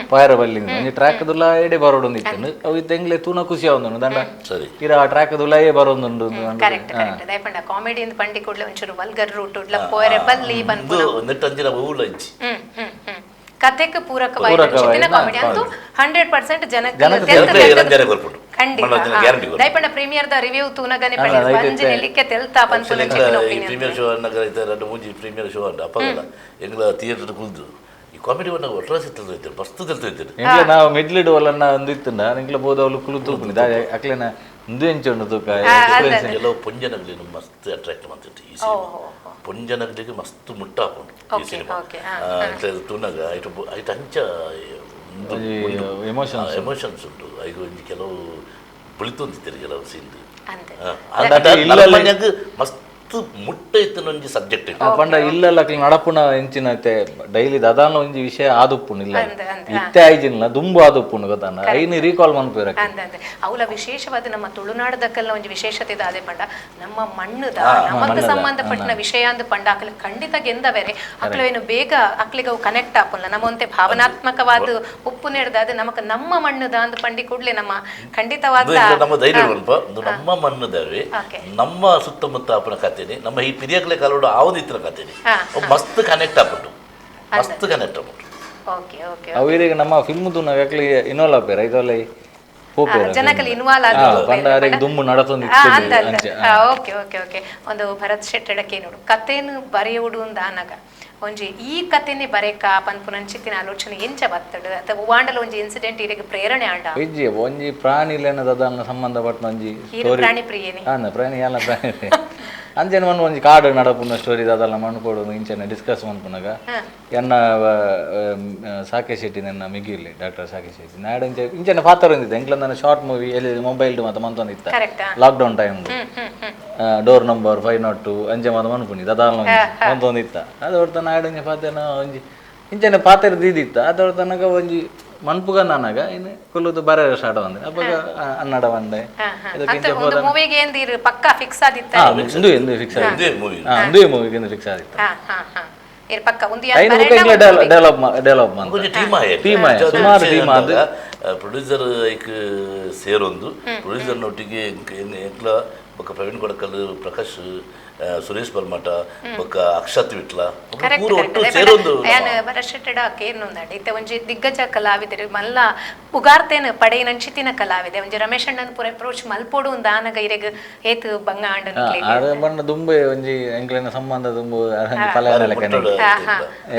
ಪಾಯರ ಬಲ್ಲಿ ಒಂಜಿ ಟ್ರ್ಯಾಕ್ ದುಲ್ಲ ಎಡೆ ಬರೋಡು ಇತ್ತು. ಅವು ಇತ್ತ ಎಂಗ್ಲೆ ತೂನ ಖುಷಿ ಆವೊಂದುಂಡು ದಂಡ ಸರಿ. ಇರ ಆ ಟ್ರ್ಯಾಕ್ ದುಲ್ಲಯೇ ಬರೋದುಂಡು ಅಂದ್ ಕರೆಕ್ಟ್ ಕರೆಕ್ಟ್ ದಯಪಂಡ ಕಾಮಿಡಿ ಅಂದ್ ಪಂಡಿ ಕೂಡ್ಲೆ ಒಂಚೂರು ವಲ್ಗರ್ ರೂಟ್ ಉಡ್ಲ ಪೋಯರೆ ಬಲ್ಲಿ ಪನ್ಪುನ ಇದು ನೆಟ್ಟಂಜಿನ ಊಲ ಇಜ್ಜಿ. ಹ್ಮ್ ಹ್ಮ್ ಹ್ಮ್ ಕಥೆಕ್ ಪೂರಕವಾದ ಪೂರಕವಾಯಿನ ಕಾಮಿಡಿ ಅಂತೂ 100% ಜನಕ್ಕೆ ಜನಕ್ಕೆ ತೆಲ್ತ ತೆಲ್ತ ರಂಜನೆ ಕೊರ್ಪುಂಡು. ಖಂಡಿತ. ಮನೋರಂಜನೆ ಗ್ಯಾರಂಟಿ ಕೊರ್ಪುಂಡು. ದಯಪಂಡ ಪ್ರೀಮಿಯರ್ the review ತೂನಗನೆ ಅಲ್ಲ, ಪಂಡ ರೈಟ್ ಬಂಜಿ ಇತ್ತೆ. ನೆಲಿಕ್ಕೆ ತೆಲ್ತ ಪನ್ಪುನ ಎಂಗ್ಲ ಈ opinion. Premier show ಅನ್ನಗ ಐತೆ ಎರಡು ಮೂಜಿ ಪ್ರೀಮಿಯರ್ ಶೋ ಅಂಡ ಅಪ್ಪಗಲ್ಲ ಎಂಗ್ಲ ಥಿಯೇಟರ್ ಕುಲ್ದು ಈ ಕಾಮಿಡಿ ಒನ್ನ ಒಟ್ರಾಸಿ ತಿಳಿದೋಯ್ತಾರೆ, ಮಸ್ತ್ ತಿಳಿದೋಯ್ತಾರೆ. ಎಂಗ್ಲೆ ನಾವು ಮಿಡ್ಲಿಡ್ ಒಲನ್ನ ಅಂದು ಇತ್ತುಂಡ ಎಂಗ್ಲ ಬೋದವಲು ಕುಲು ತೂಪುನಿ ಅಕ್ಲೆನ ಉಂದು ಎಂಚ ಉಂಡು ತೂಕ ಅಂದ್. ಕೆಲವು ಪೊಂಜನಗಳಿಗೆ ಮಸ್ತ್ ಅಟ್ರಾಕ್ಟ್ ಮಾಡ್ತಿತ್ತು ಈ ಸಿನಿಮಾ. ಪೊಂಜನಗಳಿಗೆ ಮಸ್ತ್ ಮುಟ್ಟ ಹಾಕೊಂಡು ಈ Okay, cinema. okay, ಹಾ, ತೂನಾಗ ಐಟು ಐಟು ಅಂಚ ಎಮೋಷನ್ಸ್ ಎಮೋಷನ್ಸ್ ಉಂಟು. ಐದು ಒಂಜಿ ಕೆಲವು ಬುಳಿತೊಂದಿತ್ತಾರೆ ಕೆಲವು ಸೀನ್. ಅಂದ್. ಮಸ್ತ್ ಮುಟ್ಟ ಇತ್ತಿನ ಒಂಜಿ ಸಬ್ಜೆಕ್ಟ್. ಪಂಡ ಇಲ್ಲಲ್ಲ ಅಕ್ಲೆ ನಡಪುನ ಎಂಚಿನ ಡೈಲಿ ದಾದಾನ ಒಂಜಿ ವಿಷಯ ಆದುಪ್ಪುಂಡು ಇಲ್ಲ ಅಂದ್, ಅಂದ್, ಇತ್ತೆ ಆಯ್ಜಿಲ್ಲ ದುಂಬು ಆದುಪ್ಪುಂಡು ಗೊತ್ತಾನ ಐನು ರೀಕಾಲ್ ಮನ್ಪುರ. ಅಂದ್ ಅಂದ್ ಅವಲ ವಿಶೇಷವಾದ ನಮ್ಮ ತುಳುನಾಡದಕ್ಕೆಲ್ಲ ಒಂಜಿ ವಿಶೇಷತೆ ಇದೆ. ಅದೇ ಪಂಡ ನಮ್ಮ ಮಣ್ಣುದ ನಮಕ್ ಮಣ್ಣುದ, ಸಂಬಂಧಪಟ್ಟಿನ ವಿಷಯ ಅಂದ್ ಪಂಡ ಅಕ್ಲೆ ಖಂಡಿತ ಗೆಂದ ಬೇರೆ ಅಕ್ಲೆ ಏನು ಬೇಗ ಅಕ್ಲಿಗೆ ಅವು ಕನೆಕ್ಟ್ ಆಪುಲ್ಲ ನಮ್ಮಂತೆ ಭಾವನಾತ್ಮಕವಾದ ಉಪ್ಪು ನೆಡ್ದ ಅದು ನಮಕ್ ನಮ್ಮ ಮಣ್ಣುದ ಅಂದ್ ಪಂಡಿ ಕೂಡ್ಲೆ ನಮ್ಮ ಖಂಡಿತವಾದ ನಮ್ಮ ಧೈರ್ಯ ಅಲ್ಪ ಒಂದು ನಮ್ಮ ಮಣ್ಣದವೇ Okay. ನಮ್ಮ ಸುತ್ತಮುತ್ತ ಆಪುನ ಕಥೆನೆ ನಮ್ಮ ಈ ಪಿರಿಯಕ್ಲೆ ಕಾಲೋಡು ಆವದಿತ್ತಿನ ಕಥೆನೆ ಹಾ, ಅವು ಮಸ್ತ್ ಕನೆಕ್ಟ್ ಆಪುಂಡು, ಮಸ್ತ್ ಕನೆಕ್ಟ್ ಆಪುಂಡು. ಓಕೆ ಓಕೆ ಅವು ಇರೆಗ್ ನಮ್ಮ ಫಿಲ್ಮ್ ತೂನಾಗ ಅಕ್ಲೆ ಇನ್ವಾಲ್ವ್ ಆಪೇರ ಐತಲ್ಲ ಪೋಪೇರ ಜನಕಲ್ಲಿ ಇನ್ವಾಲ್ವ್ ಆಗಿ ಪಂಡ ಅರೆಗ್ ದುಂಬು ನಡತೊಂದು ಅಂದ ಅಂಚೆ okay okay okay ಒಂದು ಭರತ್ ಶೆಟ್ಟಡಕ್ಕೆ ನೋಡು ಕಥೆನು ಬರೆಯೋಡು ಅಂದ ಆನಗ ಒಂಜಿ ಈ ಕಥೆನೆ ಬರೇಕ ಪನ್ಪುನಂಚಿತ್ತಿನ ಆಲೋಚನೆ ಎಂಚ ಬತ್ತಡು ಅಥವಾ ವಾಂಡಲ ಒಂಜಿ ಇನ್ಸಿಡೆಂಟ್ ಇರೆಗ್ ಪ್ರೇರಣೆ ಆಂಡ? ಇಜ್ಜಿ ಒಂಜಿ ಪ್ರಾಣಿಲೇನ ದಾದಾನ ಸಂಬಂಧಪಟ್ಟ ಒಂಜಿ ಹೀರು ಸ್ಟೋರಿ. ಪ್ರಾಣಿ ಪ್ರಿಯೇನೆ. ಹಾಂ ಪ್ರಾಣಿ ಎಲ್ಲ ಪ್ರಾಣಿ ಅಂಚೆನೆ ಮಣ್ಣು ಒಂಜಿ ಕಾಡು ನಡಪುನ ಸ್ಟೋರಿ ದಾದಲ್ಲ ಮಣ್ಣು ಕೊಡು ಇಂಚೆನೆ ಡಿಸ್ಕಸ್ ಮನ್ಪುನಗ ಎನ್ನ ಸಾಕೇಶ್ ಶೆಟ್ಟಿ ನನ್ನ ಮಿಗಿರ್ಲಿ ಡಾಕ್ಟರ್ ಸಾಕೇಶ್ ಶೆಟ್ಟಿ ನಾಡು ಇಂಚೆ ಇಂಚೆನೆ ಪಾತ್ರ ಹೊಂದಿದ್ದೆ ಎಂಕ್ಲಂದನ ಶಾರ್ಟ್ ಮೂವಿ ಎಲ್ಲಿ ಮೊಬೈಲ್ ಮಾತ ಮಂತೊಂದಿತ್ತ correct lockdown time hmm hmm hmm door number 502 ಅಂಚೆ ಮಾತ ಮನ್ಪುನಿ ದಾದಾಲ ಮಂತೊಂದಿತ್ತ ಅದು ಹೊರ್ತ ನಾಡು ಇಂಚೆ ಪಾತೆನ ಒಂಜಿ ಇಂಚೆನೆ ಪಾತ್ರ ದೀದಿತ್ತ ಅದು ಹೊರ್ತ ತನಕ ಒಂಜಿ ಮನ್ಪುಗ ನಾನಾಗ ಇನ್ನು ಕುಲ್ಲುದು ಬರ ಸ್ಟಾರ್ಟ್ ಬಂದೆ ಅಪ್ಪಗ ಅನ್ನಡ ಬಂದೆ ಹಾ, ಹಾ. ಇದಕ್ಕೆ ಅಂತ ಇಂಚೆ ಒಂದು ಮೂವಿಗೆ ಏಂದಿರು ಪಕ್ಕಾ ಫಿಕ್ಸ್ ಆದಿತ್ತ? ಹಾ, ಇಂದು ಇಂದು ಫಿಕ್ಸ್ ಆಗಿತ್ತು. ಇದೇ ಮೂವಿ. ಹಾ, ಇಂದುವೆ ಮೂವಿಗೆ ಇಂದು ಫಿಕ್ಸ್ ಆಗಿತ್ತು. ಹಾ ಹಾ ಹಾ ಇರ್ ಪಕ್ಕ ಒಂದು ಐನು ಬುಕ್ಕ ಇಂಗ್ಲೆ ಡೆವಲಪ್ ಡೆವಲಪ್ ಮಂತ ಒಂಜಿ ಟೀಮ್ ಆಯೆ. ಟೀಮ್ ಆಯೆ, ಸುಮಾರು ಟೀಮ್ ಆದ್. ಪ್ರೊಡ್ಯೂಸರ್ ಐಕ್ ಸೇರೊಂದು ಪ್ರೊಡ್ಯೂಸರ್ನೊಟ್ಟಿಗೆ ಎಂಕ್ಲ ಬೊಕ್ಕ ಪ್ರವೀಣ್ ಕೊಡಕಲ್, ಪ್ರಕಾಶ್, Suresh Balmath ಬೊಕ್ಕ ಅಕ್ಷತ್ ವಿಟ್ಲ ಪೂರ ಒಟ್ಟು ಸೇರೊಂದು ಯಾನ್ ಭರಶೆಟ್ಟಡ ಕೇರ್ನೊಂದಾಂಡ್ ಇತ್ತೆ ಒಂಜಿ ದಿಗ್ಗಜ ಕಲಾವಿದರು ಮಲ್ಲ ಪುಗಾರ್ತೇನ ಪಡೆಯಿನಂಚಿತಿನ ಕಲಾವಿದೆ ಒಂಜಿ ರಮೇಶ್ ಅಣ್ಣನ್ ಪೂರ ಅಪ್ರೋಚ್ ಮಲ್ಪೊಡು ಅಂದ್ ಆನಗ ಇರೆಗ್ ಏತ್ ಬಂಗ ಆಂಡ್ ನಿಕ್ಲೆಗ್. ಆರ್ ಬಣ್ಣ ದುಂಬೆ ಒಂಜಿ ಎಂಕ್ಲೆನ ಸಂಬಂಧ ದುಂಬು ಅರಂಜಿ ಪಲಯನ ಲೆಕ್ಕನೆ. ಮುಟ್ಟುಡು.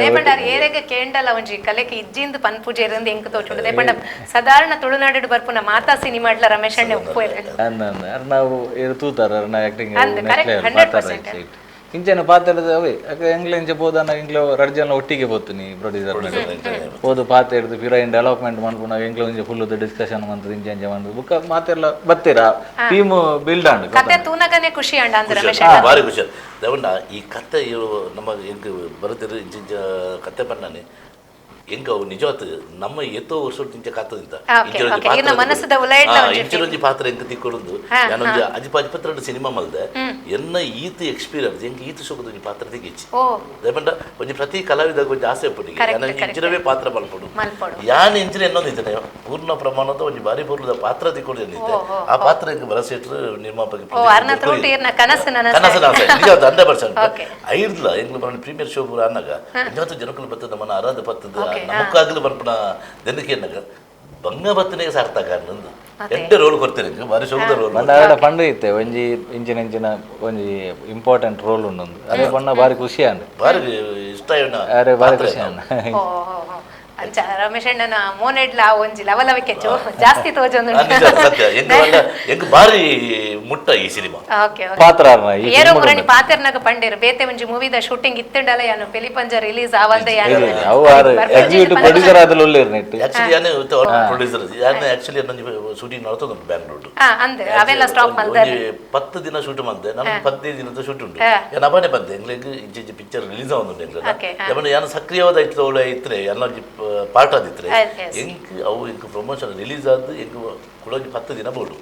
ದೇಪಂಡ ಆರ್ ಏರೆಗ ಕೇಂಡಲ ಒಂಜಿ ಕಲೆಕ್ ಇಜ್ಜಿಂದ್ ಪನ್ಪುಜೆರ್ ಅಂದ್ ಎಂಕ್ ತೋಚುಂಡು. ದೇಪಂಡ ಸಾಧಾರಣ ತುಳುನಾಡು ಬರ್ಪುನ ಮಾತಾ ಸಿನಿಮಾಡ್ಲ ರಮೇಶ್ ಅಣ್ಣೆ ಉಪ್ಪುವೆರ್. ಅಂದ್ ಅಂದ್ ಅರ್ ನಾವು ಏರ್ ತೂತಾರ ಅರ್ನ ಆಕ್ಟಿಂಗ್ ಅಂದ್, next correct, level 100%. ಪಾತರ ಇಂಚೆನ ಪಾತೆರದ ಅವೇ ಅಕ್ಕ ಎಂಕ್ಲೆ ಇಂಚ ಪೋದಾನ ಎಂಕ್ಲೆ ರಡ್ಡ್ ಜನ ಒಟ್ಟಿಗೆ ಪೋತೀನಿ ಪ್ರೊಡ್ಯೂಸರ್ ಪೋದು ಪಾತೆ ಹಿಡ್ದು ಪಿರೈನ್ ಡೆವಲಪ್ಮೆಂಟ್ ಮನ್ಪುನಾಗ ಎಂಕ್ಲೆ ಒಂಜಿ ಫುಲ್ ಡಿಸ್ಕಷನ್ ಮಂತದ ಇಂಚ ಇಂಚ ಮಂತದ ಬುಕ್ಕ ಮಾತೆಲ್ಲ ಬತ್ತೀರಾ ಟೀಮ್ ಬಿಲ್ಡ್ ಆಂಡ್ ಕತೆ ತೂನಗನೆ ಖುಷಿ ಆಂಡ ಅಂದ್ ರಮೇಶ್ ಖುಷಿ ಅಣ್ಣ. ಭಾರಿ ಖುಷಿ ಆಯ್ತು. ದೇವಣ್ಣ ಈ ಕತೆ ಇವು ನಮ್ಮ ಎಂಕ್ ಬರತಿರು ಇಂಚ ಇಂಚ ಕತೆ ಬಣ್ಣನೆ ಎಂಕ್ ಅವು ನಿಜವಾದ ನಮ್ಮ ಏತೋ ವರ್ಷ ಇಂಚ ಕಾತದಿಂತ Okay, okay. ಇರ್ನ ಮನಸ್ಸುದ ಉಲಯಿಡ್ಲ ಒಂಜಿ ಇಂಚಿನೊಂಜಿ ಪಾತ್ರ ಎಂಕ್ ತಿಕ್ಕೊಡುಂದು ಯಾನೊಂಜಿ ಅಜಿಪ ಅಜಿಪತ್ರ ಸಿನಿಮಾ ಮಲ್ದೆ ಎನ್ನ ಈತ ಎಕ್ಸ್ಪೀರಿಯನ್ಸ್ ಎಂಕ್ ಈತ ಶೋಕದ ಒಂಜಿ ಪಾತ್ರ ತಿಕ್ಕಿಚ್ಚಿ. ಓ ದೇಪಂಡ ಒಂಜಿ ಪ್ರತಿ ಕಲಾವಿದಾಗ ಒಂಜಿ ಆಸೆ ಉಪ್ಪುಂಡು Correct, ಯಾನ್ correct. ಇಂಚಿನವೇ ಪಾತ್ರ ಮಲ್ಪೊಡು. ಮಲ್ಪೊಡು. ಯಾನ್ ಇಂಚಿನ ಎನ್ನೊಂದಿದ್ದೇನೆ ಪೂರ್ಣ ಪ್ರಮಾಣದ ಒಂಜಿ ಬಾರಿ ಪೂರ್ಣದ ಪಾತ್ರ ತಿಕ್ಕೊಡು ಎನ್ನಿದ್ದೆ. ಆ ಪಾತ್ರ ಎಂಕ್ ಬರಸೇಟ್ರು ನಿರ್ಮಾಪಕ ಓ, ಅರ್ನ ತ್ರೂಟ್ ಇರ್ನ ಕನಸು ನನಸಾಯ್ತು. ಕನಸು ನನಸಾಯ್ತು. ನಿಜವಾದ 100%. Okay. ಐರ್ಲ ಎಂಕ್ಲು ಬರೋಣ ಪ್ರೀಮಿಯರ್ ಶೋ ಪೂರ ಅನ್ನಗ ನಿಜವಾದ ಜನಕುಲು ಬತ್ತದ ಮನ ಅರಾಧ ಬತ್ತದ Okay, ನಮಕ್ಕಾಗಲು ಬರ್ಪಣ ದೆನಕ್ಕೆ ಎನ್ನಗ ಬಂಗ ಬತ್ತನೆಗೆ ಸಾರ್ಥಕ ಅನ್ನಂದು ಅದೇ. ಎಡ್ಡೆ ರೋಲ್ ಕೊಡ್ತೇನೆ ಎಂಕ್, ಬಾರಿ ಶೋಕದ ರೋಲ್. ಬಣ್ಣ ಆಡ ಪಂಡು ಇತ್ತೆ ಒಂಜಿ ಇಂಚಿನ ಇಂಚಿನ ಒಂಜಿ ಇಂಪಾರ್ಟೆಂಟ್ ರೋಲ್ ಉಂಡು ಅದೇ ಬಣ್ಣ ಬಾರಿ ಖುಷಿ ಆಂಡ್. ಬಾರಿ ಇಷ್ಟ ಆಯ್ನ ಅರೆ ಬಾರಿ ಪಾತ್ರ ಖುಷಿ ಇದು. ಆಂಡ್. ಓ ಓ, ಓ. ಅಂಚ ರಮೇಶ್ ಅಣ್ಣನ ಮೋನೆಡ್ಲ ಒಂಜಿ ಲವಲವಿಕೆ ಜಾಸ್ತಿ ತೋಜೊಂದುಂಡು. ನಿಜ ಸತ್ಯ ಎಂಕ್ ಪಂಡ ಎಂಕ್ ಬಾರಿ ಮುಟ್ಟ ಈ ಸಿನಿಮಾ. ಓಕೆ ಪಾತ್ರ ಆರ್ನ ಈ ಏರೋ film ಮುರಣಿ ಪಾತೆರ್ನಾಗ ಪಂಡೇರು ಬೇತೆ ಒಂಜಿ ಮೂವಿದ ಶೂಟಿಂಗ್ ಇತ್ತಂಡಲ ಯಾನು ಪಿಲಿಪಂಜ ರಿಲೀಸ್ ಆವಂದೆ ಯಾನು ಇಲ್ಲ, ಅವು ಆರು ಎಕ್ಸಿಕ್ಯೂಟಿವ್ ಪ್ರೊಡ್ಯೂಸರ್ ಆದಲು ಉಳ್ಳೇರು ನೆಟ್. ಆಕ್ಚುಲಿ ಯಾನೆ ಪ್ರೊಡ್ಯೂಸರ್ ಯಾನೆ ಆಕ್ಚುಲಿ ನನ್ನ ಶೂಟಿಂಗ್ ನಡ್ತದ ಬ್ಯಾಂಗ್ಳೂರ್. ಅಂದ್ ಅವೆಲ್ಲ ಸ್ಟಾಪ್ ಮಲ್ದಾರೆ. ಒಂಜಿ 10 ದಿನ ಶೂಟ್ ಮಂತೆ ನಾನು 15 ದಿನದ ಶೂಟ್ ಉಂಟು. ಯಾನ್ ಅಬಾನೆ ಬಂದೆ ಎಂಗ್ಲೆಗ್ ಇಂಚ ಇಂಚ ಪಿಕ್ಚರ್ ರಿಲೀಸ್ ಆವೊಂದುಂಡು ಎಂಗ್ಲೆನ. Okay, ಹಾ. ಯಾನ್ ಯಾನ್ ಸಕ್ರಿಯವಾದ ಇತ್ತು ಅವಳ ಇತ್ತರೆ ಎಲ್ಲ ಒಂಜಿ ಪಾಠ ಆದಿತ್ತರೆ Yes. ಎಂಕ್ ಅವು ಎಂಕ್ ಪ್ರಮೋಷನ್ ರಿಲೀಸ್ ಆದ್ ಎಂಕ್ ಕುಡೊಂಜಿ 10 ದಿನ ಬೋಡು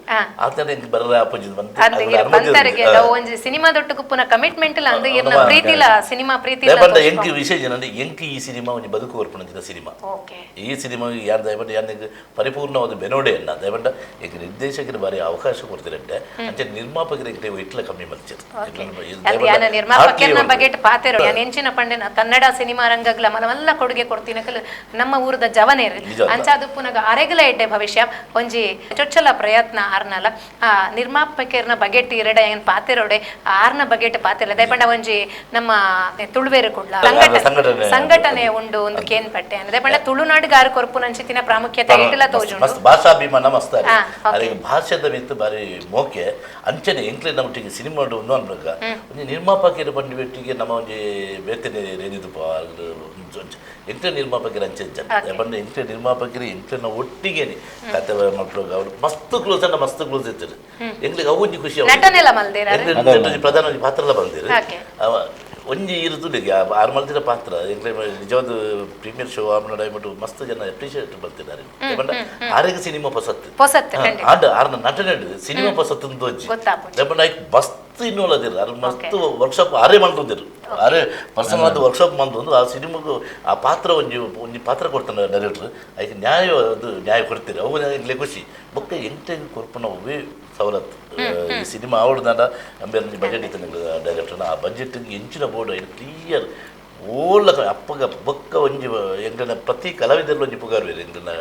ಆತನ ಎಂಕ್ ಬರರ ಅಪ್ಪಂಜಿದ್ ಬಂತು ಅಂದ್ ಅಗುಲ ಇರ್ ಅನುಮತಿ ಬಂತರಿಗೆ ಉಂಟು. ಒಂಜಿ ಸಿನಿಮಾ ದೊಟ್ಟುಗುಪ್ಪುನ ಕಮಿಟ್ಮೆಂಟ್ ಲ ಅಂದ್ ಇರ್ನ ನಮ್ಮ ಪ್ರೀತಿಲ ಸಿನಿಮಾ ಪ್ರೀತಿಲ ದಯಪಂಡ ಎಂಕ್ ವಿಶೇಷ ಏನಂದ್ರೆ ಎಂಕ್ ಈ ಸಿನಿಮಾ ಒಂಜಿ ಬದುಕು ಕೊರ್ಪುನಂಚಿನ ಸಿನಿಮಾ. ಓಕೆ ಈ ಸಿನಿಮಾ ಯಾರು ದಯಪಂಡ ಯಾನ್ ಪರಿಪೂರ್ಣವಾದ ಬೆನೋಡೆ ಅನ್ನ ದಯಪಂಡ ಎಂಕ್ ನಿರ್ದೇಶಕರು ಬಾರಿ ಅವಕಾಶ ಕೊಡ್ತಿರಂಟೆ ಅಂಚೆ ನಿರ್ಮಾಪಕರಿಗೆ ಇಟ್ಲ ಕಮ್ಮಿ ಮಲ್ಚರ್. ಅಂದ್ ಯಾನ ನಿರ್ಮಾಪಕರ್ನ ಬಗೆಟ್ ಪಾತೆರ ಯಾನ್ ಎಂಚಿನ ಪಂಡೆನ ಕನ್ನಡ ಸಿನಿಮಾ ರಂಗಗ್ಲ ಮಲಮಲ್ಲ ಕೊಡುಗೆ ಕೊಡ್ತಿನಕಲ್ ನಮ್ಮ ಊರದ ಜವನೇರು. ನಿಜ ಅಲ್ಲ. ಅಂಚಾದುಪ್ಪುನಗ ಅರೆಗಲ ಎಡ್ಡೆ ಭವಿಷ್ಯ ಒಂಜಿ ಚೊಚ್ಚಲ ಪ್ರಯತ್ನ ಆರ್ನಲ. ಆ ನಿರ್ಮಾಪಕರ್ನ ಬಗೆಟ್ ಇರಡ ಏನ್ ಪಾತೆರೋಡೆ ಆರ್ನ ಬಗೆಟ್ ಪಾತೆರ ದಯಪಂಡ ಒಂಜಿ ನಮ್ಮ ತುಳುವೇರು ಕುಡ್ಲ ಸಂಘಟನೆ ಸಂಘಟನೆ ಉಂಡು ಒಂದು ಕೇನ್ ಪಟ್ಟೆ ಅಂದ್ರೆ ದಯಪಂಡ ತುಳುನಾಡಿಗಾರು ಕೊರ್ಪುನಂಚಿತಿನ ಪ್ರಾಮುಖ್ಯತೆ ಇಟ್ಟಲ ತೋಜುಂಡು. ಮಸ್ತ್ ಭಾಷಾಭಿಮಾನ ಮಸ್ತ್ ಅರೆ. ಓಕೆ. ಅರೆಗ್ ಭಾಷೆದ ಮಿತ್ತ್ ಬಾರಿ ಮೋಕೆ ಅಂಚನೆ ಎಂಕ್ಲೆ ನಮ್ಮೊಟ್ಟಿಗೆ ಸಿನಿಮಾ ಉಂಡು ಅನ್ಬೇಕ ಒಂಜಿ ನಿರ್ಮಾಪಕರು ಪಂಡಿ ಬೆಟ್ಟಿಗೆ ನಮ್ಮ ಒಂಜಿ ಬೇತೆನೆ ರೇಜಿದು ಎಂಕ್ಲೆ ನಿರ್ಮಾಪಕರು ಅಂಚೆ ಜನ ಪಂಡ ಎಂಕ್ಲೆ ನಿರ್ಮಾಪಕರು ಎಂಕ್ಲೆನ ಒಟ್ಟಿಗೆನೆ ಕತೆ ಮಲ್ಪುವಾಗ ಅವ್ರು ಮಸ್ತ್ ಕ್ಲೋಸ್ ಅಂಡ ಮಸ್ತ್ ಕ್ಲೋಸ್ ಇತ್ತು ಎಂಕ್ಲೆಗ್ ಅವು ಒಂಜಿ ಖುಷಿ ಆವು. ನಟನೆಲ ಮಲ್ದೇರ ಎಂಕ್ಲೆ ಒಂಜಿ ಪ್ರಧಾನ ಒಂಜಿ ಪಾತ್ರಲ ಬಂದಿರು. ಓಕೆ. ಅವ ಒಂಜಿ ಇರುತ್ತುಂಡು ಆರು ಮಲ್ತಿನ ಪಾತ್ರ ಎಂಕ್ಲೆ ನಿಜವಾದ ಪ್ರೀಮಿಯರ್ ಶೋ ಆಮನ ಡೈಮಂಡ್ ಮಸ್ತ್ ಜನ ಅಪ್ರಿಷಿಯೇಟ್ ಬರ್ತಿದ್ದಾರೆ ಪಂಡ ಆರೆಗ್ ಸಿನಿಮಾ ಪೊಸತ್ತು ಪೊಸತ್ತು, ಖಂಡಿತ. ಆಂಡ ಆರ್ನ ನಟನೆ ಸಿನಿಮಾ ಪೊಸತ್ತು ಒಂಜಿ ಗೊತ್ತಾಪುಂಡು. ದಯಪಂಡ ಐಕ್ ಮಸ್ತ್ ಇನ್ನೋಲದಿರು ಆರ್ ಮಸ್ತ್ ವರ್ಕ್ಶಾಪ್ ಆರೇ ಮಂತೊಂದಿರು ಆರೇ ಪರ್ಸನಲ್ ಆದ ವರ್ಕ್ಶಾಪ್ ಮಂತೊಂದು ಆ ಸಿನಿಮಾಗೂ ಆ ಪಾತ್ರ ಒಂಜಿ ಒಂಜಿ ಪಾತ್ರ ಕೊಡ್ತಾನೆ ಡೈರೆಕ್ಟರ್ ಐಕ್ ನ್ಯಾಯ ಅದು ನ್ಯಾಯ ಕೊಡ್ತೀರಿ ಅವು ಎಂಕ್ಲೆ ಖುಷಿ ಬೊಕ್ಕ ಎಂಕ್ಲೆಗ್ ಕೊರ್ಪುನ ಒವ್ವೇ ಸವಲತ್ತು ಈ ಸಿನಿಮಾ ಆವಡ್ದಾಂಡ ಅಂಬೇರ್ ಒಂಜಿ ಬಜೆಟ್ ಇತ್ತು ಡೈರೆಕ್ಟರ್ನ ಆ ಬಜೆಟ್ ಎಂಚಿನ ಬೋರ್ಡ್ ಐನ್ ಕ್ಲಿಯರ್ ಓಲ್ಲ ಅಪ್ಪಗ ಬೊಕ್ಕ ಒಂಜಿ ಎಂಕ್ಲೆನ ಪ್ರತಿ ಕಲಾವಿದರಲ್ಲಿ ಒಂಜಿ ಪುಗಾರು ಎಂಕ್ಲೆನ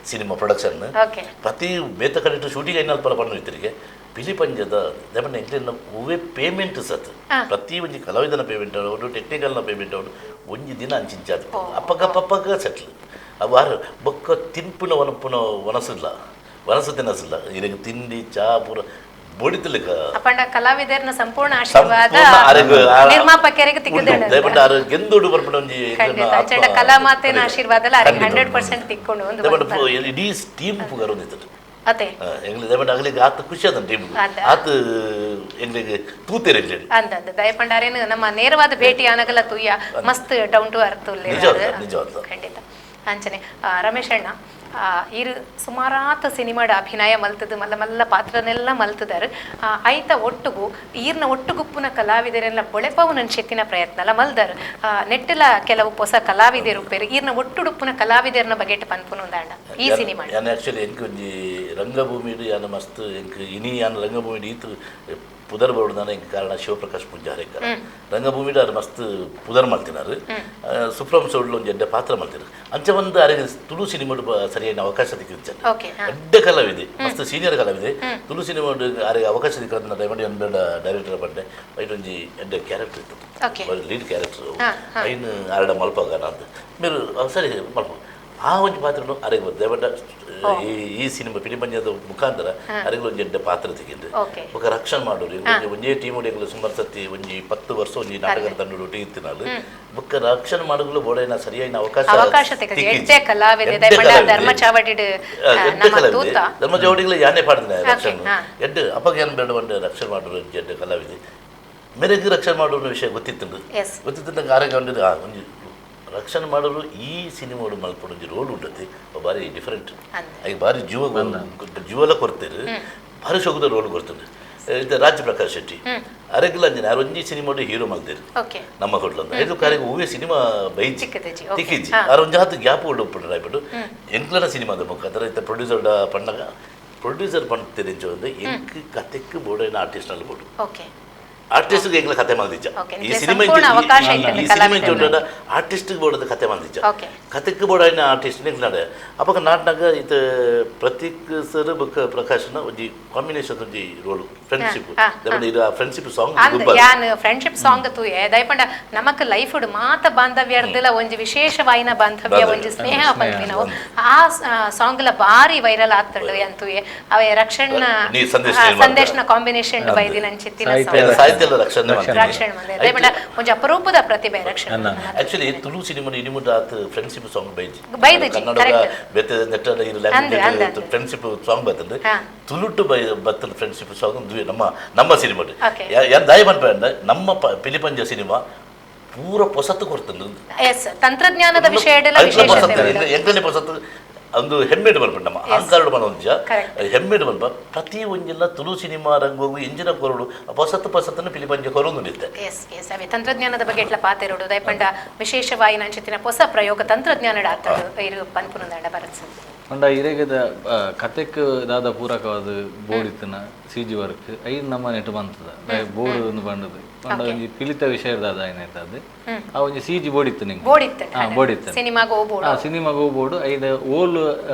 cinema production okay. ಪ್ರತಿ ಬೇತ ಕಡೆಟ್ ಶೂಟಿಂಗ್ ಐನಲ್ ಪಲ ಪಣ್ಣು ಇತ್ತರಿಗೆ ಪಿಲಿಪಂಜದ ದಯಪಂಡ ಎಂಕ್ಲೆನ ಒವ್ವೇ ಪೇಮೆಂಟ್ ಸತ್ ಪ್ರತಿ ಒಂಜಿ ಕಲಾವಿದನ ಪೇಮೆಂಟ್ ಅವಡು ಟೆಕ್ನಿಕಲ್ನ ಪೇಮೆಂಟ್ ಅವಡು ಒಂಜಿ ದಿನ ಅಂಚಿಂಚಾದ ಅಪ್ಪಗ ಪಪ್ಪಗ ಸೆಟ್ಲ್ ಅವು ಆರು ಬೊಕ್ಕ ತಿನ್ಪುನ ವನಪುನ ವನಸಿಲ್ಲ ವನಸು ತಿನಸಿಲ್ಲ ಇರಗೆ ತಿಂಡಿ ಚಾ ಪೂರ ಬೊಡಿತಲಿಕ ಅಪ್ಪಂಡ ಕಲಾವಿದರ್ನ ಸಂಪೂರ್ಣ ಆಶೀರ್ವಾದ ಸಂಪೂರ್ಣ ಆರೆಗ್ ನಿರ್ಮಾಪಕರಿಗೆ ಉಂಡು. ತಿಕ್ಕುದು ದಯಪಂಡ ಆರು ಗೆಂದುಡು ಬರ್ಪುನ ಒಂಜಿ ಖಂಡಿತ ಆತ್ಮ ಚಂಡ ಕಲಾಮಾತೆನ ಖಂಡಿತ. ಆಶೀರ್ವಾದ ಅಲ್ಲ ಖಂಡಿತ. 100% ತಿಕ್ಕೊಂಡು ಒಂದು ದಯಪಂಡ ಬರ್ತಾರೆ. ಇಡೀ ಟೀಮ್ ಪುಗಾರ್ ಒಂದಿತ್ತು ಅದೇ ಎಂಗ್ಲಿ ದಯಪಂಡ ಅಗಲಿಗೆ ಆತ ಖುಷಿ ಆದ ಟೀಮ್ ಅದ. ಆತ ಎಂಗ್ಲಿಗೆ ತೂತೇರು ಎಂಗ್ಲಿ ಅಂದ ಅಂದ ದಯಪಂಡಾರೇನು ನಮ್ಮ ನೇರವಾದ ಭೇಟಿ ಆನಗಲ ತುಯ್ಯ ಮಸ್ತ್ down to earth ನಿಜವಾದ, ನಿಜವಾದ. ಖಂಡಿತ ಅಂಚನೆ ರಮೇಶ್ ಅಣ್ಣ ಇರು ಸುಮಾರಾತ ಸಿನಿಮಾಡ ಅಭಿನಯ ಮಲ್ತದು ಮಲ್ಲ ಮಲ್ಲ ಪಾತ್ರನೆಲ್ಲ ಮಲ್ತದಾರು ಐತ ಒಟ್ಟುಗು ಈರ್ನ ಒಟ್ಟುಗುಪ್ಪುನ ಕಲಾವಿದರೆಲ್ಲ ಬೊಳೆಪವು ನನ್ ಶೆತ್ತಿನ ಪ್ರಯತ್ನ ಅಲ್ಲ ಮಲ್ದಾರು ನೆಟ್ಟಲ ಕೆಲವು ಹೊಸ ಕಲಾವಿದರು ಉಪ್ಪೇರು ಈರ್ನ ಒಟ್ಟುಡುಪ್ಪುನ ಕಲಾವಿದರ್ನ ಬಗೆಟ್ ಪನ್ಪುನು ಉಂದಾಂಡ ಈ ಸಿನಿಮಾ ಯಾನ್ ಆಕ್ಚುಲಿ ಎಂಕ್ ಒಂಜಿ ರಂಗಭೂಮಿಡ್ ಯಾನ್ ಮಸ್ತ್ ಎಂಕ್ ಇನಿ ಯಾನ್ ರಂಗಭೂಮಿಡ್ ಈತ್ ಪುದರ್ ಬರೋದಾನೆ ಕಾರಣ ಶಿವಪ್ರಕಾಶ್ ಪೂಂಜಾರೇಕರ ರಂಗಭೂಮಿಡ್ ಆರು ಮಸ್ತ್ ಪುದರ್ ಮಲ್ತಿನಾರು ಸುಪ್ರಂ ಸೌಡ್ಲು ಒಂಜಿ ಎಡ್ಡೆ ಪಾತ್ರ ಮಲ್ತಿರು ಅಂಚ ಒಂದು ಅರೆಗೆ ತುಳು ಸಿನಿಮಾಡ್ ಸರಿಯಾದ ಅವಕಾಶ ತಿಕ್ಕಿತ್ತು ಓಕೆ ಎಡ್ಡೆ ಕಲಾವಿದೆ ಮಸ್ತ್ ಸೀನಿಯರ್ ಕಲಾವಿದೆ ತುಳು ಸಿನಿಮಾ ಅರೆಗೆ ಅವಕಾಶ ತಿಕ್ಕದ ಡೈಮಂಡ್ ಎನ್ಬೇಡ ಡೈರೆಕ್ಟರ್ ಬಂಡೆ ಐಟ್ ಒಂಜಿ ಎಡ್ಡೆ ಕ್ಯಾರೆಕ್ಟರ್ ಇತ್ತು ಲೀಡ್ ಕ್ಯಾರೆಕ್ಟರ್ ಐನ್ ಆರಡ ಮಲ್ಪಗ ಅಂತ ಮೇರು ಸರಿ ಮಲ್ಪ ಆ ಒಂಜಿ ಪಾತ್ರನು ಅರೆಗೆ ಬರ್ತದೆ ಬಟ್ ಈ ಈ ಸಿನಿಮಾ ಪಿಲಿಪಂಜದ ಮುಖಾಂತರ ಅರೆಗೆ ಒಂಜಿ ಎಡ್ಡೆ ಪಾತ್ರ ತೆಗೆದು ಬೊಕ ರಕ್ಷಣೆ ಮಾಡೋರು ಒಂಜೇ ಟೀಮ್ ಎಂಗ್ಲು ಸುಮಾರು ಸತಿ ಒಂಜಿ 10 ವರ್ಷ ಒಂಜಿ ನಾಟಕದ ತಂಡ ಒಟ್ಟಿಗೆ ಇತ್ತಿನಾಳು ಬೊಕ್ಕ ರಕ್ಷಣೆ ಮಾಡಲು ಬೋಡೈನ ಸರಿಯಾದ ಅವಕಾಶ ಅವಕಾಶ ಕಲಾವಿದೆ ಧರ್ಮ ಚಾವಡಿಡ್ ಧರ್ಮ ಚಾವಡಿಗಳ ಯಾನೇ ಪಾಡ್ದಿನ ರಕ್ಷಣೆ ಎಡ್ಡೆ ಅಪ್ಪಗೆ ಏನು ಬೇಡ ಒಂದು ರಕ್ಷಣೆ ಮಾಡೋರು ಎಡ್ಡೆ ಕಲಾವಿದೆ ಮೇರೆಗೆ ರಕ್ಷಣೆ ಮಾಡುವ ವಿಷಯ ಗೊತ್ತಿತ್ತು ಗೊತ್ತಿತ್ತು ಆರೋಗ್ಯ ಒಂಜಿ ರಕ್ಷಣೆ ಮಾಡಲು ಈ ಸಿನಿಮಾಡು ಮಲ್ಪಡು ಒಂಜಿ ರೋಲ್ ಉಂಟತಿ ಭಾರಿ ಡಿಫರೆಂಟ್ ಈಗ ಭಾರಿ ಜೀವ ಜೀವಲ ಕೊಡ್ತೇನೆ ಭಾರಿ ಸೊಗದ ರೋಲ್ ಕೊಡ್ತೇನೆ ಇದು ರಾಜ್ ಪ್ರಕಾಶ್ ಶೆಟ್ಟಿ ಅರೆಗಿಲ್ಲ ಅಂಜನೆ ಆರು ಒಂಜಿ ಸಿನಿಮಾಡು ಹೀರೋ ಮಲ್ತೇನೆ ನಮ್ಮ ಹೋಟ್ಲಂದ ಇದು ಕಾರ್ಯ ಹೂವೇ ಸಿನಿಮಾ ಬೈಜಿ ತಿಕ್ಕಿಜ್ಜಿ ಆರು ಒಂಜಿ ಹತ್ತು ಗ್ಯಾಪ್ ಉಂಡು ಉಪ್ಪುಂಡು ರಾಯ್ಬಿಟ್ಟು ಎಂಕ್ಲನ ಸಿನಿಮಾದ ಮುಖಾಂತರ ಇತ್ತ ಪ್ರೊಡ್ಯೂಸರ್ ಪಣ್ಣಗ ಪ್ರೊಡ್ಯೂಸರ್ ಪಣ್ತೇನೆ ಅಂದ್ರೆ ಎಂಕ್ ಕತೆಕ್ ಬೋರ್ಡ್ ಆರ್ಟಿಸ್ಟ್ ಅಲ್ಲಿ ಬೋರ್ಡು ಆರ್ಟಿಸ್ಟ್ ಎಂಗ್ಲ ಕತೆ ಮಲ್ದಿಜ್ಜ ಈ ಸಿನಿಮಾ ಈ ಸಿನಿಮಾ ಆರ್ಟಿಸ್ಟ್ ಬೋರ್ಡ್ ಕತೆ ಮಲ್ದಿಜ್ಜ ಕತೆಕ್ ಬೋರ್ಡ್ ಆರ್ಟಿಸ್ಟ್ ಎಂಕ್ಲಾಡ ಅಪಗ ನಾಟ್ನಾಗ ಇತ ಪ್ರತೀಕ್ ಸರ್ ಬೊಕ್ಕ ಪ್ರಕಾಶ್ನ ಒಂಜಿ ಕಾಂಬಿನೇಷನ್ ಒಂಜಿ ರೋಲ್ ಫ್ರೆಂಡ್ಶಿಪ್ ಇದು friendship song friendship song ತೂಯೆ ದಯಪಂಡ ನಮಕ್ ಲೈಫ್ ಮಾತ ಬಾಂಧವ್ಯರ್ದಲ ಒಂಜಿ ವಿಶೇಷವಾಯಿನ ಬಾಂಧವ್ಯ ಒಂಜಿ ಸ್ನೇಹ ಪನ್ಪಿನವು ಆ ಸಾಂಗ್ ಲ ಬಾರಿ ವೈರಲ್ ಆಗ್ತಂಡು ಅಂತುಯೆ ಅವೆ ರಕ್ಷಣ್ ಸಂದೇಶ್ನ ಕಾಂಬಿನೇಷನ್ ಬೈದಿನ ಅಂಚಿತ್ತಿನ ಸಾಹಿತ್ಯ ರಕ್ಷಣೆ ದಯಪಂಡ ಒಂಜಿ ಅಪರೂಪದ ಪ್ರತಿಭೆ ರಕ್ಷಣೆ ಆಕ್ಚುಲಿ ತುಳು ಸಿನಿಮಾ ಇನಿಮುಟ ಆತ್ ಫ್ರೆಂಡ್ಶಿಪ್ ಸಾಂಗ್ ಬೈಜಿ ಬೈದಜಿ ಕನ್ನಡ ಬೇತೆ ನೆಟ್ಟ language friendship song ಬರ್ತದೆ ತುಳುಟು ಬೈ ಬತ್ತದ ಫ್ರೆಂಡ್ಶಿಪ್ ಸಾಂಗ್ ನಮ್ಮ ನಮ್ಮ ಸಿನಿಮಾ ಯಾರು ದಯ ಪನ್ಪಂಡ ನಮ್ಮ ಪಿಲಿಪಂಜ ಸಿನಿಮಾ ಪೂರ ಪೊಸತ್ತು ಕೊಡ್ತದೆ ತಂತ್ರಜ್ಞಾನದ ವಿಷಯ ಎಂಟನೇ ಪೊಸತ್ತು ಒಂದು ಹೆಮ್ಮೆಡು ಬರ್ಪು ನಮ್ಮ ಅಹಂಕಾರಡು ಮನೋಂಜ ಹೆಮ್ಮೆಡು ಬರ್ಪ ಪ್ರತಿ ಒಂಜೆಲ್ಲ ತುಳು ಸಿನಿಮಾ ರಂಗೋಗು ಇಂಜಿನ ಕೊರಡು ಪೊಸತ್ತು ಪೊಸತ್ತನ್ನು ಪಿಲಿಪಂಜ ಕೊರೊಂದು ಎಸ್ ಎಸ್ ಅವೇ ತಂತ್ರಜ್ಞಾನದ ಬಗ್ಗೆ ಎಟ್ಲ ಪಾತೆರಡು ದಯಪಂಡ ವಿಶೇಷವಾಗಿ ನಂಚಿತ್ತಿನ ಹೊಸ ಪ್ರಯೋಗ ತಂತ್ರಜ್ಞಾನ ಆತಡು ಇರು ಪನ್ಪುನಂದ ಬರತ್ಸ ಪಂಡ ಇರೆಗದ ಕತೆಕ್ ದಾದ ಪೂರಕವಾದ ಬೋರ್ಡ್ ಇತ್ತನ C G work ಐದು ನಮ್ಮ ನೆಟ್ ಬಂತದ ಬೋರ್ಡ್ ಒಂದು ಬಂಡದು ಪಂಡ ಒಂಜಿ ಪಿಲಿತ ವಿಷಯ ದಾದ ಏನಾಯ್ತದೆ ಆ ಒಂಜಿ C G board ಇತ್ತು ನಿಂಗೆ ಬೋರ್ಡ್ ಇತ್ತು ಹಾ ಬೋರ್ಡ್ ಇತ್ತು ಸಿನಿಮಾಗ ಬೋರ್ಡ್ ಹಾ ಸಿನಿಮಾಗ ಬೋರ್ಡ್ ಐದು ಓಲ್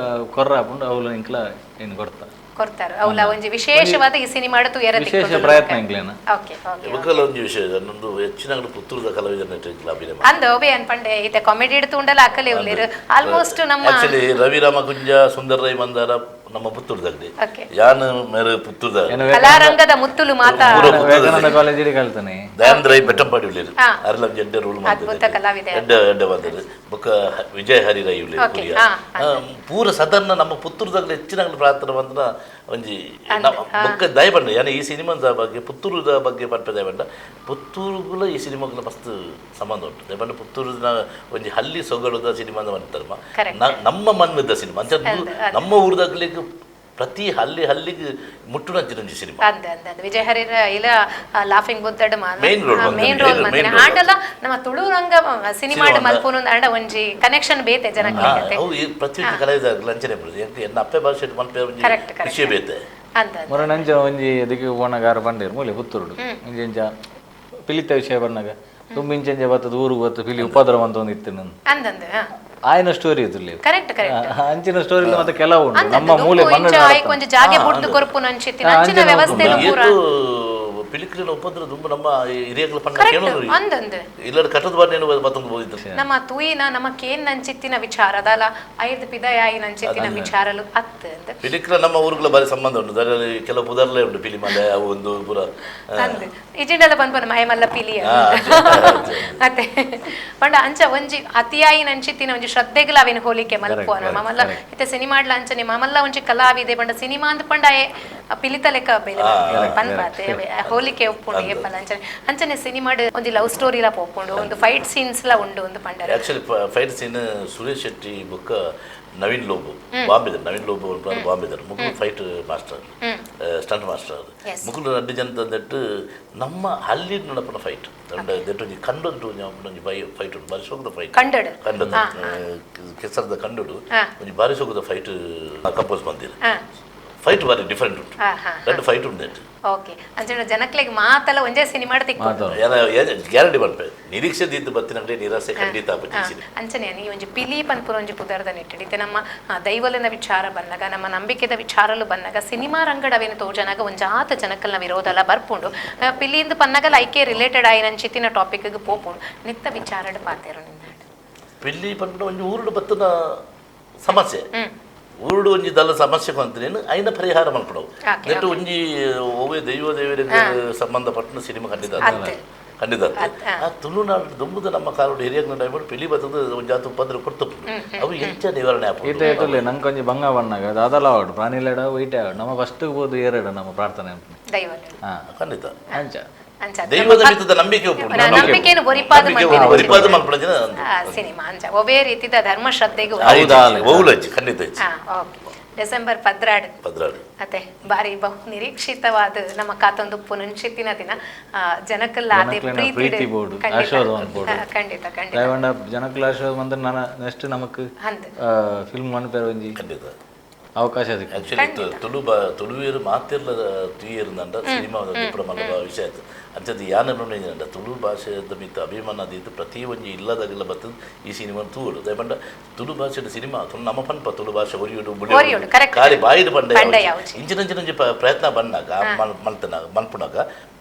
ಕೊರ್ರ ಹಾಕೊಂಡು ಅವ್ಲು ಇಂಕ್ಲ ಏನು ಕೊಡ್ತಾ ಕೊಡ್ತಾರೆ ಅವಲ ಒಂಜಿ ವಿಶೇಷವಾದ ಈ ಸಿನಿಮಾ ವಿಶೇಷ ಪ್ರಯತ್ನ ಇಂಕ್ಲೇನ ಓಕೆ ಓಕೆ ಬೊಕ್ಕಲ ಒಂಜಿ ವಿಷಯ ನನ್ನೊಂದು ಹೆಚ್ಚಿನ ಪುತ್ತೂರದ ಕಲಾವಿದನ ಅಭಿನಯ ಅಂದ ಒಬೆ ಅನ್ಪಂಡೆ ಇತ್ತೆ ಕಾಮಿಡಿ ಹಿಡ್ತು ಉಂಡಲ ಅಕ್ಕಲೆ ಉಲ್ಲೇರು ಆಲ್ಮೋಸ್ಟ್ ನಮ್ಮ ಆಕ್ಚುಲಿ ರವಿ ರಾಮಕುಂಜ ಸುಂದರ ರೈ ಮಂದಾರ ನಮ್ಮ ಪುತ್ತೂರದಲ್ಲಿ ಯಾನ್ ಮೇರೆ ಪುತ್ತೂರದ ಕಲಾರಂಗದ ಮುತ್ತುಲು ಮಾತಾ ವಿವೇಕಾನಂದ ಕಾಲೇಜಿಗೆ ಕಲ್ತಾನೆ ದಯಾನಂದ ರೈ ಬೆಟ್ಟಂಪಾಡಿ ಉಳ್ಳೇರು ಅರಲಂ ಜಡ್ಡೆ ರೋಲ್ ಅದ್ಭುತ ಕಲಾವಿದೆ ಎಡ್ಡೆ ಎಡ್ಡೆ ಬಂದರು ಬೊಕ್ಕ ವಿಜಯ ಹರಿ ರೈ ಉಳ್ಳೇರು ಪೂರ ಸದನ್ನ ನಮ್ಮ ಪುತ್ತೂರದಾಗ ಹೆಚ್ಚಿನ ಪ್ರಾರ್ಥನೆ ಬಂದ ಒಂಜಿ ಬೊಕ್ಕ ದಯಪಂಡ ಯಾನೆ ಈ ಸಿನಿಮಾದ ಬಗ್ಗೆ ಪುತ್ತೂರದ ಬಗ್ಗೆ ಪನ್ಪೆ ದಯಪಂಡ ಪುತ್ತೂರುಗುಲ ಈ ಸಿನಿಮಾಗುಲ ಮಸ್ತ್ ಸಂಬಂಧ ಉಂಟು ದಯಪಂಡ ಪುತ್ತೂರಿನ ಒಂಜಿ ಹಲ್ಲಿ ಸೊಗಡುದ ಸಿನಿಮಾದ ಬಂತಾರಮ್ಮ ನಮ್ಮ ಮಣ್ಣದ ಸಿನಿಮಾ ಅಂಚ ನಮ್ಮ ಊರದಾಗ್ಲಿಕ್ಕೆ ಪ್ರತಿ ಹಲ್ಲಿ ಹಲ್ಲಿಗೆ ಮುಟ್ಟುನಂಚಿನ ಒಂಜಿ ಸಿನಿಮಾ ಅಂದ ಅಂದ ವಿಜಯ ಹರಿರ ಇಲ್ಲ laughing ಬುದ್ಧಡ್ main role main role ಮಂದಿನ ಆಂಡಲ ನಮ್ಮ ತುಳು ರಂಗ ಸಿನಿಮಾ ಮಲ್ಪುನು ಆಂಡ ಒಂಜಿ ಕನೆಕ್ಷನ್ ಬೇತೆ ಜನಕ್ಕೆ ಅವು ಈ ಪ್ರತಿಯೊಂದು ಕಲಾವಿದ ಅಂಚನೆ ಬರುದು ಎನ್ನ ಅಪ್ಪೆ ಭಾಷೆ ಮಲ್ಪೆ ಒಂಜಿ ವಿಷಯ ಬೇತೆ ಅಂದ ಮೊರ ನಂಚ ಒಂಜಿ ದಿಕ್ಕು ಪೋನಗ ಬಂಡೇರು ಮೂಲೆ ಪುತ್ತೂರುಡು ಒಂಜಿ ಇಂಚ ಪಿಲಿತ ವಿಷಯ ಬಣ್ಣಗ ತುಂಬ ಇಂಚಂಜ ಬತ್ತದ ಊರು ಬತ್ತು ಪಿಲಿ ಉಪದ್ರವ ಅಂತ ಒಂದು ಇತ್ತು ನನ್ನ ಅಂದಂದು ಆಯನ ಸ್ಟೋರಿ ಇದ್ರಲ್ಲಿ ಕರೆಕ್ಟ್ ಕರೆಕ್ಟ್ ಅಂಚಿನ ಸ್ಟೋರಿ ಮತ್ತೆ ಕೆಲವು ಉಂಟು ನಮ್ಮ ಮೂಲೆ ಮಣ್ಣು ಒಂಜಿ ಜಾಗೆ ಬುಡ್ದು ಕೊರ್ಪುನ ಅಂಚಿತ್ತಿನ ಅಂಚಿನ ವ್ಯವಸ್ಥೆ ಪೂರ ಪಿಲಿಕ್ಲಿನ ಉಪದ್ರ ತುಂಬ ನಮ್ಮ ಹಿರಿಯಗಳ ಪಂಡ ಕರೆಕ್ಟ್ ಅಂದಂದು ಇಲ್ಲ ಕಟ್ಟದ ಬಾನೇನು ಬತ್ತೊಂದು ಹೋಗಿದ್ರು ನಮ್ಮ ತೂಯಿನ ನಮ್ಮ ಕೇನ್ ನಂಚಿತ್ತಿನ ವಿಚಾರ ಅದಲ್ಲ ಐದು ಪಿದಯಾಯಿ ನಂಚಿತ್ತಿನ ವಿಚಾರಲು ಅತ್ತು ಅಂದ್ ಪಿಲಿಕ್ಲ ನಮ್ಮ ಊರುಗಳ ಬಾರಿ ಸಂಬಂಧ ಉಂಟು ಅದರಲ್ಲಿ ಕೆಲವು ಪುದರ್ಲೇ ಉಂಟು ಪಿಲಿಮಲೆ ಅವು ಒಂದು ಪೂರ ಅಂದ್ ಇಜಿಂಡಲ ಬಂದ್ಬನ ಮಯಮಲ್ಲ ಪಿಲಿ ಅತ್ತೆ ಪಂಡ ಅಂಚ ಒಂಜಿ ಅತಿಯಾಯಿ ನಂಚಿತ್ತಿನ ಒಂಜಿ ಶ್ರದ್ಧೆಗ್ಲ ಅವೇನು ಹೋಲಿಕೆ ಮಲ್ಪುವ ನಮ್ಮ ಮಲ್ಲ ಇತ್ತೆ ಸಿನಿಮಾಡ್ಲ ಅಂಚನೆ ಮಾಮಲ್ಲ ಒಂಜಿ ಕಲಾವಿದೆ ಪಂಡ ಸಿನಿಮಾ ಅಂದ್ ಪಂಡ ಪಿಲಿತ ಲೆಕ್ಕ ಬೇಲೆ ಪನ್ಪಾತೆ ಹೋಲಿಕೆ ಒಪ್ಪುಂಡು ಏಪಲ ಅಂಚನೆ ಅಂಚನೆ ಸಿನಿಮಾಡ್ ಒಂಜಿ ಲವ್ ಸ್ಟೋರಿ ಲ ಪೋಪುಂಡು ಒಂದು ಫೈಟ್ ಸೀನ್ಸ್ ಲ ಉಂಡು ಒಂದು ಪಂಡರ actually fight scene Suresh Shetty ಬೊಕ್ಕ ನವೀನ್ ಲೋಬು ಬಾಂಬೆದರು ನವೀನ್ ಲೋಬು ಬಾಂಬೆದರು ಮುಕುಲು fight master stunt master ಮುಕುಲು ರಡ್ಡು ಜನ ತಂದಟ್ಟು ನಮ್ಮ ಅಲ್ಲಿ ನಡಪನ ಫೈಟ್ ದೆಟ್ಟು ಒಂಜಿ ಕಂಡೊಂದು ಒಂಜಿ ಫೈಟ್ ಉಂಟು ಬಾರಿ ಸೋಗದ ಫೈಟ್ ಕಂಡಡು ಕಂಡದ ಕೆಸರದ ಕಂಡಡು ಒಂಜಿ ಬಾರಿ ಸೋಗದ ಫೈಟ್ ಕಂಪೋಸ್ ಬಂದಿರು. ಫೈಟ್ ಬಾರಿ ಡಿಫರೆಂಟ್ ಉಂಟು. ಹಾ, ಹಾ. ಎರಡು ಫೈಟ್ ಉಂಟು ನೆಟ್. ಓಕೆ, ಅಂಚನೆ ಜನಕ್ಲೆಗ್ ಮಾತಲ ಒಂಜೇ ಸಿನಿಮಾ ತಿಕ್ಕು. ಗ್ಯಾರಂಟಿ ಪನ್ಪೆ, ನಿರೀಕ್ಷೆ ದಿದ್ದು ಬತ್ತಿನಂಗಡೆ ನಿರಾಸೆ ಖಂಡಿತ ಆಪುಜಿ ಈ ಸಿನಿಮಾ. ಅಂಚನೆ ಈ ಒಂಜಿ ಪಿಲಿ ಪನ್ಪುನ ಒಂಜಿ ಪುದರ್ದ ನಿಟ್ಟಿಡ್ ಇತ್ತೆ ನಮ್ಮ ದೈವಲೆನ ವಿಚಾರ ಬಂದಾಗ, ನಮ್ಮ ನಂಬಿಕೆದ ವಿಚಾರಲು ಬಂದಾಗ, ಸಿನಿಮಾ ರಂಗಡ್ ಅವೇನು ತೋಜನಾಗ ಒಂಜಾತ ಜನಕಲ್ನ ವಿರೋಧಲ ಬರ್ಪುಂಡು. ಪಿಲಿಂದ್ ಪನ್ನಗಲ ಐಕೆ ರಿಲೇಟೆಡ್ ಆಯಿನಂಚಿತ್ತಿನ ಟಾಪಿಕ್ ಪೋಪುಂಡು. ನಿತ್ತ ವಿಚಾರಡ್ ಪಾತೆರು ನಿಂದಾಂಡ್. ಪಿಲ್ಲಿ ಪನ್ಪುನ ಒಂಜಿ ಊರುಡು ಬತ್ತಿನ ಸಮಸ್ಯೆ, ಊರುಡು ಒಂಜಿ ದಲ್ಲ ಸಮಸ್ಯೆ ಕೊಂತನೇನು ಐನ ಪರಿಹಾರ ಮಲ್ಪಡವು. ನೆಟ್ಟು ಒಂಜಿ ಒವ್ವೆ ದೈವ ದೇವರಿಗೆ ಸಂಬಂಧಪಟ್ಟ ಸಿನಿಮಾ ಖಂಡಿತ ಅಲ್ಲ. ಅತ್ತೆ. ಖಂಡಿತ ಅತ್ತೆ. ಅತ್ತೆ, ಹಾ. ಆ ತುಳುನಾಡು ದುಂಬುದ ನಮ್ಮ ಕಾಲೋಡು ಹಿರಿಯಗ್ನ ಟೈಮು ಪಿಲಿ ಬತ್ತದ ಒಂಜಿ ಜಾತ ಉಪದ್ರ ಕೊಡ್ತುಪ್ಪುಂಡು, ಅವು ಎಂಚ ನಿವಾರಣೆ ಆಪುಂಡು? ಈತ ಏತುಲ್ಲೆ ನಂಗೆ ಒಂಜಿ ಬಂಗ ಬಣ್ಣಗ ದಾದಲ ಆವಡು ಪ್ರಾಣಿಲೆಡ ವೈಟೆ ಆವಡು, ನಮ್ಮ ಫಸ್ಟ್ ಬೋದು ಏರಡ ನಮ್ಮ ಪ್ರಾರ್ಥನೆ ಅನ್ಪುನೆ. ದೈವಲು. ಹಾ. ಖಂಡಿತ. ಅಂಚ. ಅಂಚ. ದೈವದ ಮಿತ್ತದ ನಂಬಿಕೆ ಉಪ್ಪುಂಡು. ನಂಬಿಕೆಯನ್ನು ಒರಿಪಾದ ನಂಬಿಕೆ ಮಲ್ಪಿನ ಒರಿಪಾದ ಮಲ್ಪುನ ಜನ ಅಂದು. ಸಿನಿಮಾ ಅಂಚ ಒವೇ ರೀತಿದ ಧರ್ಮ ಶ್ರದ್ಧೆಗೆ. ಹೌದಾ? ಒವ್ಲು ಅಜ್ಜಿ, ಖಂಡಿತ ಅಜ್ಜಿ. ಹಾ, ಓಕೆ, ಡಿಸೆಂಬರ್ 12. 12. ಅತ್ತೆ, ಬಾರಿ ಬಹು ನಿರೀಕ್ಷಿತವಾದ ನಮ್ಮ ಕಾತೊಂದು ಪುನಂಚಿತ್ತಿನ ದಿನ. ಜನಕ್ಕೆಲ್ಲ ಅದೇ ಜನಕ್ಲೆನ ಪ್ರೀತಿ ಪ್ರೀತಿ ಬೋಡು, ಆಶೀರ್ವಾದ ಮನ್ಪೊಡು. ಖಂಡಿತ ಖಂಡಿತ. ದಯವಂಡ ಜನಕ್ಲ ಆಶೀರ್ವಾದ ಬಂದ್ರೆ ನಾನು ನೆಕ್ಸ್ಟ್ ನಮಕ್ ಅಂದ್. ಫಿಲ್ಮ್ ಮನ್ಪೆರ ಒಂಜಿ ಖಂಡಿತ. ಅವಕಾಶ ಸಿಕ್ಕು. ಆಕ್ಚುಲಿ ತುಳು ಬಾ ತುಳುವೇರು ಮಾತಿರ್ಲ ತುಯಿರ್ದಂಡ ಸಿನಿಮಾ ಮಲ್ಲ ವಿಷಯ ಆಯ್ತು. ಅಂಚದ ಯಾನ ನೋಡಿದಂಡ ತುಳು ಭಾಷೆದ ಮಿತ್ತ ಅಭಿಮಾನ ದೀತು ಪ್ರತಿ ಒಂಜಿ ಇಲ್ಲದಾಗೆಲ್ಲ ಬತ್ತದ ಈ ಸಿನಿಮಾ ತೂಡು. ದಯಪಂಡ ತುಳು ಭಾಷೆದ ಸಿನಿಮಾ ತುಳು ನಮ್ಮ ಪನ್ಪ ತುಳು ಭಾಷೆ ಒರಿಯುಡು. ಒರಿಯುಡು, correct. ಖಾಲಿ ಬಾಯಿಡ್ ಪಂಡ ಪಂಡ ಯಾವುಜಿ. ಯಾವುಜಿ. ಇಂಚಿನಂಚಿನಂಚಿ ಪ್ರಯತ್ನ ಬಂದಾಗ ಮಲ್ತನ ಮಲ್ಪುನಾಗ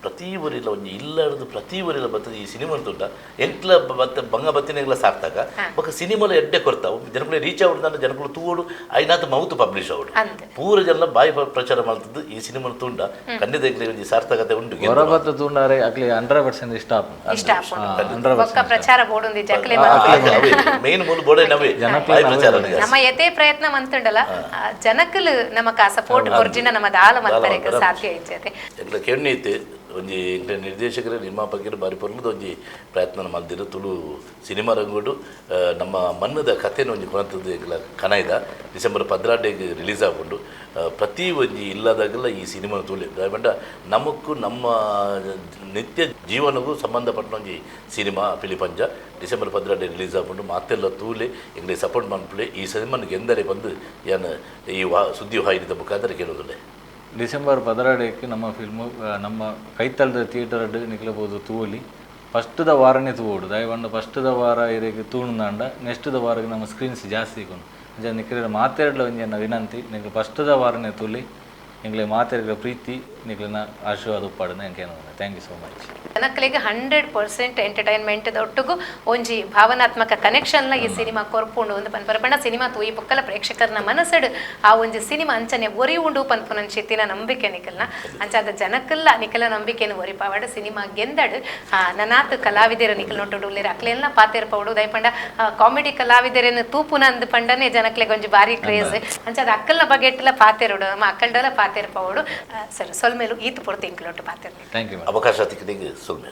ಪ್ರತಿ ಊರಿಲ ಒಂಜಿ ಇಲ್ಲಡ್ದು ಪ್ರತಿ ಊರಿಲ ಬತ್ತದ ಈ ಸಿನಿಮಾ ತುಂಡ ಎಂಕ್ಲ ಬತ್ತ ಬಂಗ ಬತ್ತಿನೆಗ್ಲ ಸಾಕ್ತಾಗ ಬೊಕ ಸಿನಿಮಾಲ ಎಡ್ಡೆ ಕೊರ್ತಾವು ಜನಕುಲು ರೀಚ್ ಆವಡು, ಜನಕುಲು ತೂವೊಡು, ಐನಾತ್ ಮೌತ್ ಪಬ್ಲಿಷ್ ಆವಡು. ಅಂದ್. ಪೂರ ಜನ ಬಾಯಿ ಪ್ರಚಾರ ಮಲ್ತದ್ದು ಈ ಸಿನಿಮಾ ತುಂಡ ಖಂಡಿತ ಎಂಕ್ಲೆ ಒಂಜಿ ಸಾರ್ಥಕತೆ ಉಂಟು. ಹೊರಬತ್ತ ತೂಂಡಾರೆ ಅಕ್ಲಿ 100% ಇಷ್ಟ ಆಪುಂಡು. ಇಷ್ಟ ಆಪುಂಡು. 100%. ಬೊಕ್ಕ ಪ್ರಚಾರ ಬೋಡುಂದಿ ಜಕ್ಲೆ. ಮೇನ್ ಮೂಲ ಬೋಡೆ ನವೇ ಜನಕ್ಲೆ ಬಾಯಿ ನವೇ. ಪ್ರಚಾರ. ನಮ್ಮ ಯತೆ ಪ್ರಯತ್ನ ಮಂತುಂಡಲ ಜನಕ್ಕಲು ನಮಕ ಸಪೋರ್ಟ್ ಕೊರ್ಜಿನ ನಮ್ಮ ದಾಲ ಮಲ್ಪರೆಗ್ ಸಾಧ್ಯ ಇಜ್ಜತೆ. ಎಂಕ್ಲ ಕೆಣ್ಣೈತೆ ಒಂಜಿ ಎಂಕ್ಲೆ ನಿರ್ದೇಶಕರು ನಿರ್ಮಾಪಕರು ಬಾರಿ ಪೊರ್ಲುದ ಒಂಜಿ ಪ್ರಯತ್ನ ಮಲ್ದಿರು. ತುಳು ಸಿನಿಮಾ ರಂಗೋಡು ನಮ್ಮ ಮಣ್ಣದ ಕಥೆನ ಒಂಜಿ ಕೊನತದ್ದು ಎಂಕ್ಲ ಕನ ಇದ. ಡಿಸೆಂಬರ್ 12 ರಿಲೀಸ್ ಆಪುಂಡು. ಪ್ರತಿ ಒಂಜಿ ಇಲ್ಲದಾಗಲ ಈ ಸಿನಿಮಾ ತೂಲೆ. ದಾಯೆಪಂಡ ನಮಕ್ಕು ನಮ್ಮ ನಿತ್ಯ ಜೀವನಗೂ ಸಂಬಂಧಪಟ್ಟ ಒಂಜಿ ಸಿನಿಮಾ ಪಿಲಿಪಂಜ. ಡಿಸೆಂಬರ್ 12 ರಿಲೀಸ್ ಆಪುಂಡು. ಮಾತೆಲ್ಲ ತೂಲೆ, ಎಂಕ್ಲೆ ಸಪೋರ್ಟ್ ಮನ್ಪುಲೆ. ಈ ಸಿನಿಮಾನ ಗೆಂದರೆ ಬಂದು ಯಾನ್ ಈ ಸುದ್ದಿ ವಾಹಿನಿದ ಮುಖಾಂತರ ಕೇಳೋದಿಲ್ಲ. ಡಿಸೆಂಬರ್ 12ಕ್ಕೆ ನಮ್ಮ ಫಿಲ್ಮು ನಮ್ಮ ಕೈತಲ್ದ ಥಿಯೇಟರ್ ನಿಕ್ಲಬೋದು ತೂವೊಲಿ. ಫಸ್ಟ್ದ ವಾರನೇ ತೂವೊಡು. ದಯವಂಡ ಫಸ್ಟ್ದ ವಾರ ಇರೆಗ್ ತೂಣುಂದಾಂಡ ನೆಕ್ಸ್ಟ್ದ ವಾರಗ್ ನಮ್ಮ ಸ್ಕ್ರೀನ್ಸ್ ಜಾಸ್ತಿ ಇಕೊಂಡು. ಅಂಚ ನಿಕ್ಲೆಡ ಮಾತೆರ್ಡ್ಲ ಒಂಜಿ ಎನ್ನ ವಿನಂತಿ, ನಿಕ್ಲು ಫಸ್ಟ್ದ ವಾರನೇ ತೂಲಿ. ನಿಕ್ಲೆ ಮಾತೆರ್ಗ್ಲ ಪ್ರೀತಿ ನಿಕ್ಲೆನ ಆಶೀರ್ವಾದ ಉಪ್ಪಾಡನೆ ಎಂಕೇನು. Thank you so much. ಜನಕ್ಲೆಗ್ 100% ಎಂಟರ್ಟೈನ್ಮೆಂಟ್ ಒಟ್ಟುಗು ಒಂಜಿ ಭಾವನಾತ್ಮಕ ಕನೆಕ್ಷನ್ ಈ ಸಿನಿಮಾ ಕೊರ್ಪುಂಡು ಒಂದು ಪನ್ಪರ ಪಂಡ ಸಿನಿಮಾ ತೂಯಿ ಪೊಕ್ಕಲ ಪ್ರೇಕ್ಷಕರ್ನ ಮನಸ್ಸಡ್ ಆ ಒಂಜಿ ಸಿನಿಮಾ ಅಂಚನೆ ಒರಿ ಉಂಡು ಪನ್ಪುನಂಚಿತ್ತಿನ ನಂಬಿಕೆ ನಿಕಲ್ನ. ಅಂಚಾದ ಜನಕ್ಕಲ್ಲ ನಿಕಲ ನಂಬಿಕೆನು ಒರಿಪಾವಡ, ಸಿನಿಮಾ ಗೆಂದಡ್. ನನಾತ್ ಕಲಾವಿದರ ನಿಕಲ್ ನೊಟ್ಟುಡು ಉಲ್ಲೆರ್, ಅಕ್ಲೆಲ್ಲ ಪಾತೆರ್ ಪೌಡು. ದಯಪಂಡ ಕಾಮಿಡಿ ಕಲಾವಿದರೇನು ತೂಪುನ ಅಂದ್ ಪಂಡನೆ ಜನಕ್ಲೆಗ್ ಒಂಜಿ ಬಾರಿ ಕ್ರೇಜ್. ಅಂಚಾದ ಅಕ್ಕಲ್ನ ಬಗೆಟ್ಲ ಪಾತೆರುಡು, ನಮ್ಮ ಅಕ್ಕಲ್ಡಲ ಪಾತೆರ್ ಪೌಡು. ಸರ್, ಸೊಲ್ಮೆಲು ಈತ್ ಪೊರ್ತು ಇಂಕ್ಲೊಟ್ಟು ಪಾತೆರ್. Thank you. ಅವಕಾಶ ತಿಕ್ಕದಿಗೆ ಸುಲ್ಮೆ.